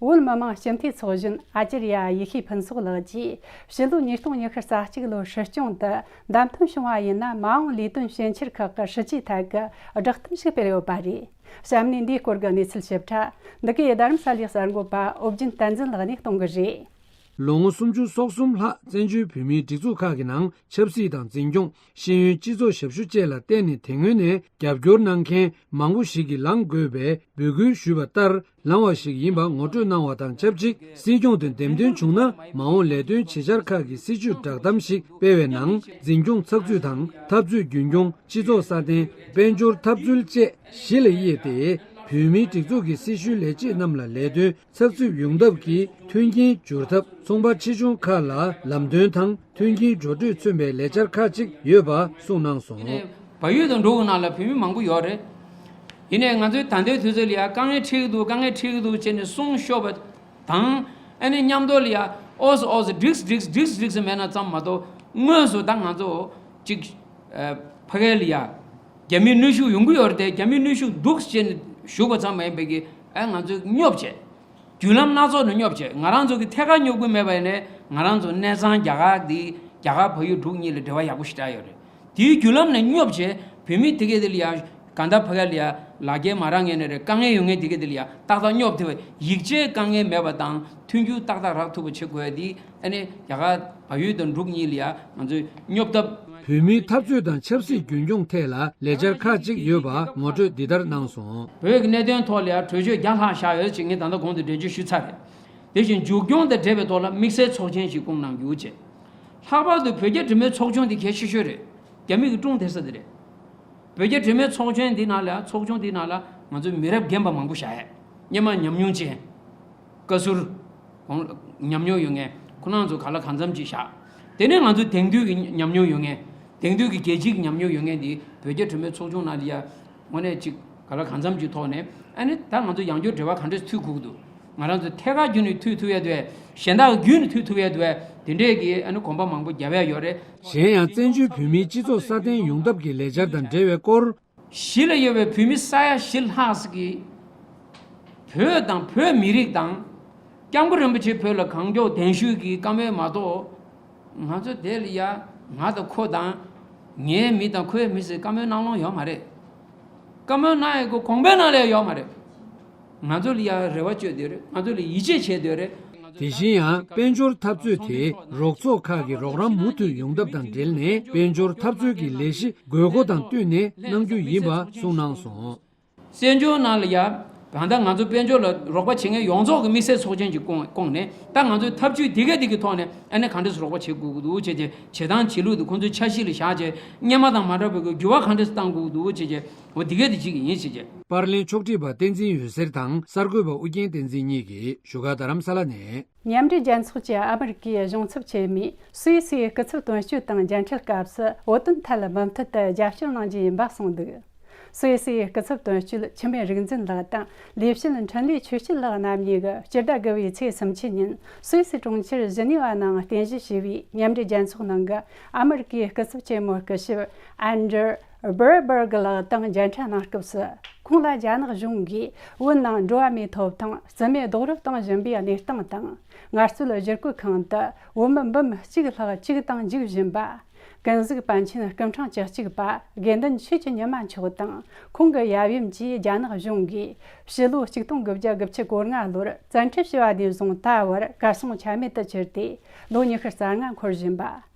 བོད་མི་མང་སྤྱི་འཐུས་ཚོགས་གཞོན་ཨ་ཅར་ཡ་ཡེ་ཤེས་ཕུན་ཚོགས་ལགས་ཀྱིས། ཕྱི་ལོ་ཉིས་སྟོང་ཉི་ཤུ་རྩ་གཅིག་ལོའི་སྲིད་སྐྱོང་དུ་བདམས་ཐོན་བྱུང་བ་ཡིན་ན། མ་འོངས་ལས་དོན་ཞན་ཆར་ཁག་གི་སྲིད་ཇུས་ཐད་ཀྱི་བསྒྲགས་གཏམ་ཞིག་སྤེལ་ཡོད་པ་རེད། གཤམ་ནས་འདིའི་སྐོར་གྱི་གནས་ཚུལ་ཞིབ་ཕྲ་འདི་གའི་རྡ་རམ་ས་ལའི་གསར་འགོད་པ་ཨོ་རྒྱན་བསྟན་འཛིན་ལགས་ནས་གཏོང་གི་རེད། ལོ་ངོ་སུམ་ཅུ་སོ་གསུམ་ལྷག་བཙན་བྱོལ་བོད་མིའི་སྒྲིག་འཛུགས་ཁག་གི་ནང་ཆབ་སྲིད་དང་འཛིན་སྐྱོང་། ཤེས་ཡོན། སྤྱི་ཚོགས་ཞབས་ཞུ་བཅས་ལ་བརྟེན་ནས། དེ་སྔོན་ནས་རྒྱབ་སྐྱོར་གནང་མཁན་མང་པོ་ཞིག་གིས་ལངས་དགོས་པའི་འབོད་སྐུལ་ཞུས་པ་ལྟར་ལངས་པ་ཞིག་ཡིན་པ་ངོ་སྤྲོད་གནང་བ་དང་ཆབས་ཅིག་སྲིད་སྐྱོང་དེ་འདེམས་ཐོན་བྱུང་ན། མ་འོངས་ལས་དོན་བྱེད་འཆར་ཁག་གི་སྲིད་ཇུས་བསྒྲགས་གཏམ་ཞིག་སྤེལ་བའི་ནང་། འཛིན་སྐྱོང་ཚགས་ཚུད་དང་། འཐབ་རྩོད་རྒྱུན་འཁྱོངས། སྤྱི་ཚོགས་སྲ་བརྟན། དཔལ་འབྱོར་འཐབ་རྩོད་བཅས་གཞི་ལ་དབྱེ་སྟེ། བོད་མིའི་སྒྲིག་འཛུགས་ཀྱི་སྲི་ཞུའི་ལས་བྱེད་རྣམས་ལ་ལས་དོན་ཚགས་ཚུད་ཡོང་ཐབས་ཀྱི་མཐུན་རྐྱེན་སྦྱོར་ཐབས། ཚོང་པ་ཆེ་ཆུང་ཁག་ལ་ལམ་སྟོན་དང་མཐུན་རྐྱེན་སྦྱོར་སྤྲོད་མཚོན་པའི་ལས་འཆར་ཁག་ཅིག་ཡོད་པ་གསུངས་གནང་སོང་། བལ་ཡུལ་དུ་འགྲོ་དགོས་ན་ལ་བོད་མི་མང་པོ་ཡོད་རེད། ཡིན་ནའི་ང་ཚོའི་ད་ལྟའི་དུས་ཚོད་ལ་ཡ་དཀའ་ངལ་འཕྲད་ཀྱི་འདུག་དཀའ་ངལ་འཕྲད་ཀྱི་འདུག་བྱས་ནས་གསུང་ཤོར་བ་དང་། ཨ་ནི་མཉམ་དུ་ལ་ཡ་ཨོ་ཙི་ཨོ་ཙི་འགྲིགས་འགྲིགས་འགྲིགས་འགྲིགས་མེད་ན་ཙམ་མ་གཏོགས། དངོས་སུ་ད་ང་ཚོ་ཅིག་ཨ་ཕ་གི་ལ་ཡ་རྒྱ་མིའི་གནོན་ཤུགས་ཡོང་གི་ཡོད་རེད་དེ། རྒྱ་མིའི་གནོན་ཤུགས་འདུག་བྱས་ནས་བཞུགས་པ་ཙམ་མ་ཡིན་པའི་གི་ཨ་ང་ཚོས་སྙོབ་བྱས། བརྒྱུད་ལམ་སྣ་ཚོགས་ནས་སྙོབ་བྱས། ང་རང་ཚོ་གི་ཐད་ཀར་སྙོབ་གི་མེད་པ་ཡིན་ནའི། ང་རང་ཚོ་གནས་ཚང་རྒྱ་གར་འདི་རྒྱ་གར་བལ་ཡུལ་འབྲུག་གཉིས་ལ་འབྲེལ་བ་ཡག་པོ་ཞེ་དྲག་ཡོད་རེད། དེའི་བརྒྱུད་ལམ་ནས་སྙོབ་བྱས། བོད་མི་དེ་གའི་དེ་ལ་ཡ་གང་ལྟར་ཕ་གི་ལ་ཡ་ལག་འཁྱེར་མ་རག་མཁན་ནས་རེད། དཀའ་ངལ་ཡོད་མཁན་དེ་གའི་དེ་ལ་ཡ་ཏག་ཏག་སྙོབ་ཐུབ་པ། ཡིག་ཆའི་དཀའ་ངལ་མེད་པ་དང་མཐུན་འགྱུར་ཏག་ཏག་རག་ཐུབ་པ་བྱེད་དགོས་ཡ་དེ། ཨ་ནི་རྒྱ་གར་བལ་ཡུལ་དང་འབྲུག་གཉིས་ལ་ཡ་ང་ཚོས་སྙོབ་ཐབས། བོད་མིའི་འཐབ་རྩོད་དང་ཆབ་སྲིད་རྒྱུན་འཁྱོངས་ཐད་ལ་ལས་འཆར་ཁག་ཅིག་ཡོད་པ་ངོ་སྤྲོད་འདི་ལྟར་གནང་སོང་། བོད་ཀྱི་གནད་དོན་ཐོག་ལ་ཡང་གྲོས་ཆོད་བརྒྱ་ལྷག་བཞག་ཡོད་ཅེས་ངས་ད་ལྟ་གོང་དུ་འགྲེལ་བརྗོད་ཞུས་ཚར་རེད། དེ་བཞིན་མཇུག་སྐྱོང་དང་འབྲེལ་བའི་ཐོག་ལ་དམིགས་བསལ་ཚོགས་ཆེན་ཞིག་བསྐོང་གནང་རྒྱུ་བྱས། ལྷག་པར་དུ་བོད་རྒྱ་འབྲེལ་མོལ་ཚོགས་ཆུང་དེ་གལ་ཆེ་ཤོས་རེད། རྒྱ་མི་གི་ཀྲུང་དེ་ས་དེ་རེད། བོད་རྒྱ་འབྲེལ་མོལ་ཚོགས་ཆེན་འདི་ནང་ལ། ཚོགས་ཆུང་འདི་ནང་ལ་ང་ཚོའི་མི་རབས་རྒན་པ་མང་པོ་བཞག་ཡས། སྔོན་མ་ཉམས་མྱོང་ཅན། བཀའ་ཟུར། གོང་ཉམས་མྱོང་ཡོད་མཁན། ཁོ་རང་ཚོ་ག་ལ་གང་འཚམ་ཅིག་བཞག་དེ་ནས་ང་ཚོ་དེང་དུས་ཀྱི་ཉམས་མྱོང་ཡོད་མཁན། དེང་དུས་ཀྱི་རྒྱལ་སྤྱིའི་ཉམས་མྱོང་ཡོད་མཁན་འདི་བོད་རྒྱ་འབྲེལ་མོལ་ཚོགས་ཆུང་ནང་ལ་ཡ། དངོས་གནས་ཅིག་ག་ལ་གང་འཚམ་ཅིག་ཐོག་ནས། ཨ་ནི་ད་ང་ཚོ་ཡང་བསྐྱར་འབྲེལ་བ་ག་འདྲས་མཐུད་དགོས་ཀྱི་འདུག་ང་རང་ཚོ་ཐད་ཀར་བརྒྱུད་ནས་མཐུད་ཐུབ་ཡས་འདུག་གས། གཞན་དག་གི་བརྒྱུད་ནས་མཐུད་ཐུབ་ཡས་འདུག་གས། དེ་འདྲས་ཀྱི་ཨ་ནི་གོམ་པ་མང་པོ་རྒྱབ་ཡས་ཡོད་རེད། གཞན་ཡང་བཙན་བྱོལ་བོད་མིའི་སྤྱི་ཚོགས་སྲ་བརྟན་ཡོང་ཐབས་ཀྱི་ལས་འཆར་དང་འབྲེལ་བའི་སྐོར། གཞིས་ལ་ཡོད་པའི་བོད་མི་ས་ཡ་བཞི་ལྷག་ཙམ་གྱིས་བོད་དང་བོད་མི་རིགས་དང་། སྐྱབས་མགོན་རིན་པོ་ཆེ་བོད་ལ་གང་མགྱོགས་གདན་ཞུས་ཀྱི་བཀའ་མོལ་མ་གཏོགས། ང་ཚོ་དེ་ལ་ཡ་ང་དང་ཁོ་དང་། ངའི་མི་དང་ཁོའི་མི་ཟེར་བཀའ་མོལ་གནང་ལོང་ཡོད་མ་རེད། བཀའ་མོལ་གནང་ཡས་ཁོ་གོང་འཕེལ་གནང་ལས་ཡོད་མ་རེད། ང་ཚོ་ལ་ཡ་རེ་བ་བཅོལ་སྡོད་རེད། ང་ཚོ་ལ་ཡིད་ཆེས་བྱེད་སྡོད་རེད། དེ་བཞིན་ཡང་དཔལ་འབྱོར་འཐབ་རྩོད་དེ་རོགས་ཚོགས་ཁག་གི་རོགས་རམ་མུ་མཐུད་ཡོང་ཐབས་དང་འབྲེལ་ནས། དཔལ་འབྱོར་འཐབ་རྩོད་ཀྱི་ལས་གཞི་དགོས་མཁོ་དང་བསྟུན་ནས་གནང་རྒྱུ་ཡིན་པ་གསུངས་གནང་སོང་། བཙན་བྱོལ་ནང་ལ་ཡ། ད་ལྟ་ང་ཚོ་དཔལ་འབྱོར་ལ་རོགས་པ་བྱེད་མཁན་ཡོངས་རྫོགས་ཀྱི་དམིགས་བསལ་ཚོགས་ཆེན་ཅིག་བསྐོངས་བསྐོངས་ནས། ད་ང་ཚོའི་ཐབས་ཇུས་དེ་ག་དེ་གི་ཐོག་ནས་ཨ་ནི་གང་འདྲས་སེ་རོགས་པ་བྱེད་དགོས་ཀྱི་འདུག་བྱས་རྗེས། བྱེད་སྟངས་བྱེད་ལུགས་དེ་ཁོང་ཚོའི་འཆར་གཞི་ལ་བཞག་རྗེས། སྔོན་མ་དང་མ་འདྲ་བའི་གི་འགྱུར་བ་གང་འདྲས་སེ་གཏང་དགོས་ཀྱི་འདུག་བྱས་རྗེས། འོ་དེ་ག་དེ་ཅིག་ཡིན་བྱས་རྗེས། པར་ལེན་ཕྱོགས་སྒྲིག་པ་བསྟན་འཛིན་འོད་ཟེར་དང་གསར་འགོད་པ་ཨུ་རྒྱན་བསྟན་འཛིན་གཉིས་ཀྱིས་བཞུགས་སྒར་རྡ་རམ་ས་ལ་ནས། མཉམ་འབྲེལ་རྒྱལ་ཚོགས་ཀྱི་ཨ་མི་རི་ཀའི་གཞུང་ཚབ་ཆེན་མོས་སུད་སིའི་སྐུ་ཚབ་དོན་གཅོད་དང་མཇལ་འཕྲད་སྐབས་སུ། བོད་དོན་ཐད་མུ་མཐུད་དུ་རྒྱབ་སྐྱོར་གནང་རྒྱུ་ཡིན་པ་གསུངས་འདུག་སུད་སིའི་སྐུ་ཚབ་དོན་གཅོད་འཆི་མེད་རིག་འཛིན་ལགས་དང་ལས་བྱེད་འཕྲིན་ལས་ཆོས་སྐྱིད་ལགས་རྣམ་གཉིས་ཀྱིས་སྤྱི་ཟླ་དགུ་བའི་ཚེས་སུམ་ཅུ་ཉིན་སུད་སི་གྲོང་ཁྱེར་ཞི་ནི་ཝ་ནང་རྟེན་གཞི་བྱས་པའི་མཉམ་འབྲེལ་རྒྱལ་ཚོགས་ནང་གི་ཨ་མི་རི་ཀའི་སྐུ་ཚབ་ཆེན་མོའི་སྐུ་ཞབས་ཨན་ཌྲུ་སྦེར་བར་གི་ལགས་དང་མཇལ་འཕྲད་གནང་སྐབས་སུ། ཁོང་ལ་རྒྱ་ནག་གཞུང་གིས་བོད་ནང་འགྲོ་བ་མིའི་ཐོབ་ཐང་རྩིས་མེད་རྡོག་རོལ་གཏོང་བཞིན་པའི་གནས་སྟངས་དང་། ངལ་རྩོལ་བཞུར་རྒོལ་ཁང་དུ་བོད་མི་འབུམ་གཅིག་ལྷག་བཅུག་དང་འཇུག་བཞིན་པ། ཀུན་གཟིགས་པཎ་ཆེན་སྐུ་ཕྲེང་བཅུ་གཅིག་པ་དགེ་འདུན་ཆོས་ཀྱི་ཉི་མ་མཆོག་དང་ཁོང་གི་ཡབ་ཡུམ་གྱིས་རྒྱ་ནག་གཞུང་གིས་ཕྱི་ལོ་ཆིག་སྟོང་དགུ་བརྒྱ་དགུ་བཅུ་གོ་ལྔ་ལོར་བཙན་ཁྲིད་བྱས་པ་ནས་བཟུང་ད་བར་གར་སོང་ཆ་མེད་དུ་གྱུར་ཏེ་ལོ་ཉི་ཤུ་རྩ་ལྔ་འཁོར་བཞིན་པ།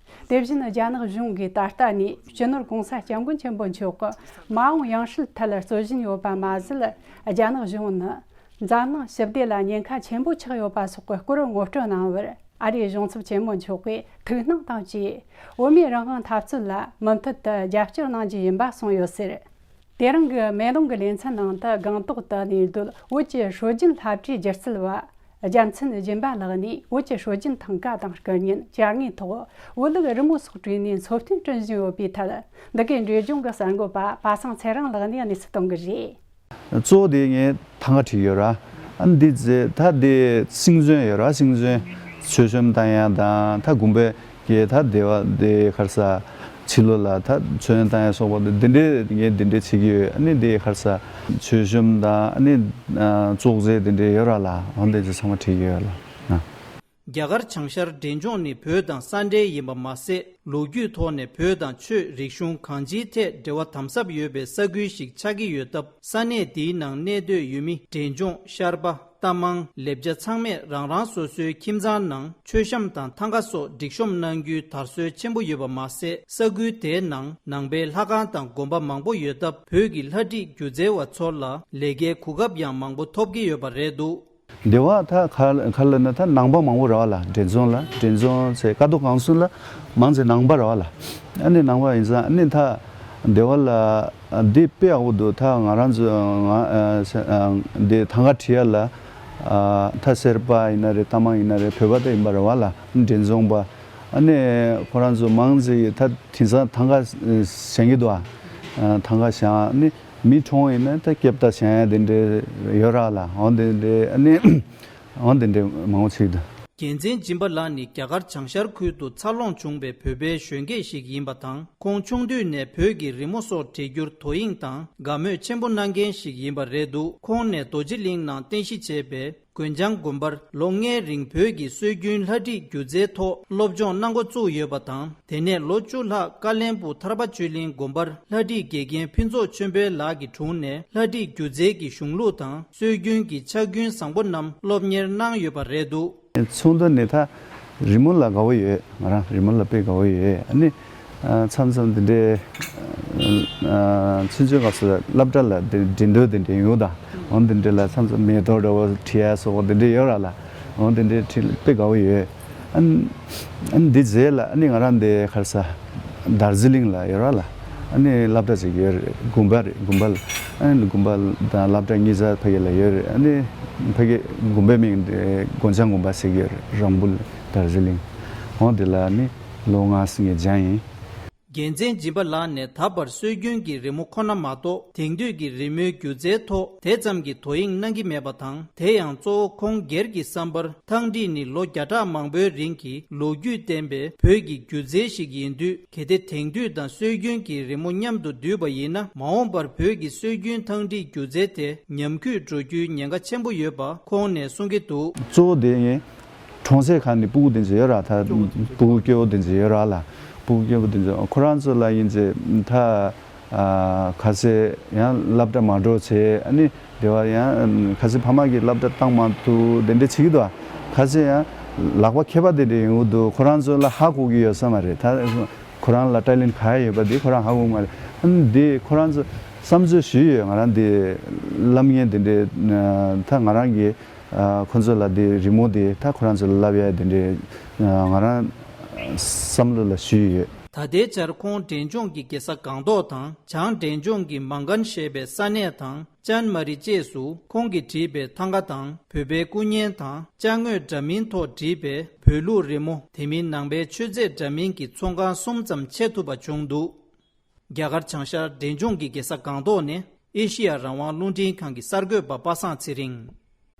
དེ་བཞིན་རྒྱ་ནག་གཞུང་གིས་ད་ལྟ་ནས་སྤྱི་ནོར་༸གོང་ས་༸སྐྱབས་མགོན་ཆེན་པོ་མཆོག་གི་མ་འོངས་ཡང་སྲིད་ཐད་རྩོད་བཞིན་ཡོད་པ་མ་ཟད། རྒྱ་ནག་གཞུང་ནི་འཛམ་གླིང་ཞི་བདེ་ལ་ཉེན་ཁ་ཆེན་པོ་ཆགས་ཡོད་པ་སོགས་ཀྱི་སྐོར་ངོ་སྤྲོད་གནང་བར། ཨ་རིའི་གཞུང་ཚབ་ཆེན་མོ་མཆོག་གིས་ཐུགས་སྣང་དང་བཅས་བོད་མིའི་རང་དབང་འཐབ་རྩོད་ལ་མུ་མཐུད་དུ་རྒྱབ་སྐྱོར་གནང་རྒྱུ་ཡིན་པ་གསུངས་ཡོད་ཟེར། དེ་རིང་གི་མེ་ལོང་གི་ལེ་ཚན་ནང་དུ་སྒང་ཏོག་ཏུ་གནས་སྡོད་བོད་ཀྱི་སྲོལ་རྒྱུན་སློབ་གྲྭའི་སྒྱུ་རྩལ་བ་རྒྱལ་མཚན་སྦྱིན་པ་ལགས་ནས་བོད་ཀྱི་སྲོལ་རྒྱུན་ཐང་ག་དང་སྐུ་བརྙན་བཅའ་དངོས་ཐོག་བོད་ལུགས་རི་མོ་སོགས་བྲིས་ནས་འཚོ་རྟེན་བསྐྲུན་བཞིན་ཡོད་པའི་ཐད། འདི་གའི་འབྲས་ལྗོངས་ཀྱི་གསར་འགོད་པ་པ་སངས་ཚེ་རིང་ལགས་ནས་གནས་ཚུལ་གཏོང་གི་རེད། གཙོ་བོ་དེ་ངས་ཐང་ག་བྲིས་ཡོད་ར། ཨ་ནི་འདི་ཚེ་ད་དེ་སྲིང་བཙོན་ཡོད་ར། སྲིང་བཙོན་མཆོད་བཤམས་བཏང་ཡ་དང་ད་དགོན་པའི་གི་ད་སྡེ་བ་དེ་གར་ས་ཕྱི་ལོགས་ལ་ད་མཆོད་ཡོན་བཏང་ཡ་སོགས་པ་དེ་འདི་འདྲས་ངས་འདི་འདྲས་བྱེད་ཀྱི་ཡོད། ཨ་ནི་དེ་གར་ས་མཆོད་བཤམས་དང་ཨ་ནི་ཙོག་རྫས་དེ་འདྲས་ཡོད་ར་ལ། འོ་འདི་ཚེ་ཚང་མ་བྲིས་ཡོད་ལ། རྒྱ་གར་བྱང་ཤར་འབྲས་ལྗོངས་ནི་བོད་དང་ས་འབྲེལ་ཡིན་པ་མ་ཟད། ལོ་རྒྱུས་ཐོག་ནས་བོད་དང་ཆོས་རིག་གཞུང་གང་ཅིའི་ཐད་འབྲེལ་བ་དམ་ཟབ་ཡོད་པའི་ས་ཁུལ་ཞིག་ཆགས་ཀྱི་ཡོད་སྟབས། ས་གནས་འདིའི་ནང་གནས་སྡོད་ཡུལ་མི་འབྲས་ལྗོངས། ཤར་པ། རྟ་མང་། ལེབ་ཅ་ཚང་མས་རང་རང་སོ་སོའི་ཁྱིམ་ཚང་ནང་མཆོད་བཤམས་དང་ཐང་ག་སོགས་སྒྲིག་གཤོམ་གནང་རྒྱུའི་དར་སྲོལ་ཆེན་པོ་ཡོད་པ་མ་ཟད། ས་ཁུལ་དེའི་ནང་ནང་པའི་ལྷ་ཁང་དང་དགོན་པ་མང་པོ་ཡོད་སྟབས། བོད་ཀྱི་ལྷ་བྲིས་སྒྱུ་རྩལ་བ་ཚོ་ལ་ལས་ཀའི་གོ་སྐབས་ཡང་མང་པོ་ཐོབ་ཀྱི་ཡོད་པ་རེད་འདུག། སྡེ་བ་ད་ག་ག་ལ་ན་ད་ནང་པ་མང་པོ་རེད་བ་ལ། འབྲས་ལྗོངས་ལ། འབྲས་ལྗོངས་ཚེ་ཀ་རྡོ་རྐང་གསུམ་ལ་མང་ཆེ་ནང་པ་རེད་བ་ལ། ཨ་ནི་ནང་པ་ཡིན་ཙང་ཨ་ནི་ད་སྡེ་བ་ལ་འདི་དཔེ་ཡག་པོ་འདུག། ད་ང་རང་ཚོ་ང་འདི་ཐང་ག་བྲིས་ཡ་ལ་ད་སེར་པ་ཡིན་ན་རེད། རྟ་མང་ཡིན་ན་རེད། བོད་པ་ད་ཡིན་པ་རེད་བ་ལ། འབྲས་ལྗོངས་པ། ཨ་ནི་ཁོ་རང་ཚོ་མང་ཆེ་ད་དེང་སང་ཐང་ག་བཞེངས་ཀྱི་འདུག་ཨ། ཐང་ག་བཞེངས་ཨ་ནི། མི་གྲོངས་ཡིན་ན་ད་སྐྱབས་ད་བྱ་ཡ་དེ་འདྲ་ཡོད་ར་ལ། འོ་དེ་འདྲ་ཨ་ནི་འོ་དེ་འདྲ་མང་པོ་ཅིག་འདུག། རྒྱལ་མཚན་སྦྱིན་པ་ལགས་ནི་རྒྱ་གར་བྱང་ཤར་ཁུལ་དུ་འཚར་ལོངས་བྱུང་བའི་བོད་པའི་གཞོན་སྐྱེས་ཤིག་ཡིན་པ་དང་། ཁོང་ཆུང་དུས་ནས་བོད་ཀྱི་རི་མོ་སོགས་འབྲི་རྒྱུར་དོ་དབྱིངས་དང་དགའ་མོས་ཆེན་པོ་གནང་མཁན་ཞིག་ཡིན་པ་རེད་འདུག། ཁོང་ནས་རྡོ་རྗེ་གླིང་ནང་རྟེན་གཞི་བྱས་པའི་གོན་ལྕང་དགོན་པར་ལོ་ལྔའི་རིང་བོད་ཀྱི་སྲོལ་རྒྱུན་ལྷ་བྲིས་སྒྱུ་རྩལ་ཐོག་སློབ་སྦྱོང་གནང་འགོ་བཙུགས་ཡོད་པ་དང་། དེ་ནས་ལོ་བཅུ་ལྷག་ཀ་བློན་སྦུག་ཐར་པ་ཆོས་གླིང་དགོན་པར་ལྷ་བྲིས་དགེ་རྒན་ཕུན་ཚོགས་ཆོས་འཕེལ་ལགས་ཀྱི་དྲུང་ནས་ལྷ་བྲིས་སྒྱུ་རྩལ་གྱི་གཞུང་ལུགས་དང་སྲོལ་རྒྱུན་གྱི་ཕྱག་རྒྱུན་བཟང་པོ་རྣམས་སློབ་གཉེར་གནང་ཡོད་པ་རེད་འདུག། ཚོགས་འདུ་ནས་ད་རི་མོ་ལ་དགའ་བོ་ཡོད། ང་རང་རི་མོ་ལ་དཔེ་དགའ་བོ་ཡོད། ཨ་ནི། མཚམས་མཚམས་འདི་འདྲའི་ཚུན་ཆད་སྐབས་སུ་སློབ་གྲྭ་ལ་འདི་འགྲན་བསྡུར་འདི་འདྲའི་ཡོང་དང་། འོ་འདི་འདྲའི་ལ་མཚམས་མཚམས་མེ་ཏོག་འདྲ་བོ་བྲིས་ཡ་སོགས་འདི་འདྲའི་ཡོད་ར་ལ། འོ་འདི་འདྲའི་བྲིས་དཔེ་དགའ་བོ་ཡོད། ཨ་ནི་འདི་རྗེས་ལ་ཨ་ནི་ང་རང་འདི་གར་ས་དར་ཛི་ལིང་ལ་ཡོད་ར་ལ། ཨ་ནི་སློབ་གྲྭ་ཅིག་ཡོད་རེད། དགོན་པ་རེད། དགོན་པ་ལ་ཨ་ནི་དགོན་པ་དང་སློབ་གྲྭ་གཉིས་ཆ་ཕ་གི་ལ་ཡོད་རེད། ཨ་ནི་ཕ་གི་དགོན་པའི་མིང་འདི་གོན་ལྕང་དགོན་པ་ཟེར་གྱི་ཡོད་རེད། རོང་པོ་དར་ཛི་ལིང་། འོ་འདི་ལ་ཨ་ནི། ལོ་ལྔ་ཟིན་ངེས་སྦྱངས་ཡིན། རྒྱལ་མཚན་སྦྱིན་པ་ལགས་ནས་ད་བར་སྲོལ་རྒྱུན་གྱི་རི་མོ་ཁོ་ན་མ་གཏོགས། དེང་དུས་ཀྱི་རི་མོའི་སྒྱུ་རྩལ་ཐོག་དེ་ཙམ་གྱི་དོ་དབྱིངས་གནང་གི་མེད་པ་དང་། དེ་ཡང་གཙོ་བོ་ཁོང་སྒེར་གྱི་བསམ་པར། ཐང་བྲིས་ནི་ལོ་བརྒྱ་ཕྲག་མང་པོའི་རིང་གི་ལོ་རྒྱུས་ལྡན་པའི་བོད་ཀྱི་སྒྱུ་རྩལ་ཞིག་ཡིན་དུས། གལ་ཏེ་དེང་དུས་དང་སྲོལ་རྒྱུན་གྱི་རི་མོ་མཉམ་དུ་བསྡུས་པ་ཡིན་ན། མ་འོངས་པར་བོད་ཀྱི་སྲོལ་རྒྱུན་ཐང་བྲིས་སྒྱུ་རྩལ་དེ་ཉམས་རྒུད་འགྲོ་རྒྱུའི་ཉེན་ཁ་ཆེན་པོ་ཡོད་པ་ཁོང་ནས་གསུང་གི་འདུག། གཙོ་བོ་དེ་ངས། གྲོང་གསེབ་ཁག་ནས་སྤུ་གུ་དེ་ཚོ་ཡོད་ར། ད་སྤུ་གུ་སྐྱོ་བོ་དེ་ཚོ་ཡོད་ར་ལ། སྤུ་གུ་སྐྱོ་བོ་དེ་ཚོ་ཁོ་རང་ཚོ་ལ་ཡིན་ཚེ་ད་ཨ་ཁ་ཤས་ཡང་སློབ་གྲྭ་མ་འགྲོ་ཚེ། ཨ་ནི་དེ་བ་ཡང་ཁ་ཤས་ཕ་མ་གིས་སློབ་གྲྭ་བཏང་མ་ཐུབ་དེ་འདྲ་བྱེད་ཀྱི་འདུག། ཁ་ཤས་ཡང་ལག་པ་མཁས་པ་དེ་འདྲ་ཡོང་གི་འདུག། ཁོ་རང་ཚོ་ལ་ཧ་གོ་གི་ཡོད་ས་མ་རེད། ད་ཁོ་རང་ལ་ཊེ་ལེན་ག་ཡ་ཡོད་པ་དེ་ཁོ་རང་ཧ་གོ་གི་མ་རེད། ཨ་ནི་དེ་ཁོ་རང་ཚོ་བསམ་ཚུལ་ཞུས་ཡོད། ང་རང་དེ་ལམ་ངན་དེ་འདྲ་ད་ང་རང་གི་ཁོ་ཚོ་ལ་དེ་རི་མོ་དེ་ད་ཁོ་རང་ཚོ་ལ་བསླབ་ཡ་དེ་འདྲའི་ང་རང་བསམ་བློ་ལ་ཞུས་ཡོད། ད་ལྟའི་ཆར་ཁོང་འབྲས་ལྗོངས་ཀྱི་རྒྱལ་ས་སྒང་ཏོག་དང་། བྱང་འབྲས་ལྗོངས་ཀྱི་མང་ཀན་ཞེས་པའི་ས་གནས་དང་། ཅན་མ་རི་བཅས་སུ་ཁོང་གིས་བྲིས་པའི་ཐང་ག་དང་། བོད་པའི་སྐུ་བརྙན་དང་། ཅ་དངོས་འདྲ་མིན་ཐོག་བྲིས་པའི་བོད་ལུགས་རི་མོ། དེ་མིན་ནང་པའི་མཆོད་རྫས་འདྲ་མིན་གྱི་ཚོང་ཁང་གསུམ་ཙམ་ཕྱེ་ཐུབ་པ་བྱུང་འདུག། རྒྱ་གར་བྱང་ཤར་འབྲས་ལྗོངས་ཀྱི་རྒྱལ་ས་སྒང་ཏོག་ནས་ཨེ་ཤེ་ཡ་རང་དབང་རླུང་འཕྲིན་ཁང་གི་གསར་འགོད་པ་པ་སངས་ཚེ་རིང་།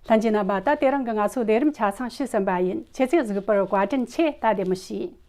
ལྷན་རྒྱས་རྣམ་པ། ད་དེ་རིང་གི་ང་ཚོའི་ལས་རིམ་ཆ་ཚང་ཞུས་ཟིན་པ་ཡིན། ཁྱེད་ཚོས་གཟིགས་པར་བཀའ་དྲིན་ཆེ། ད་བདེ་མོ་བྱོས།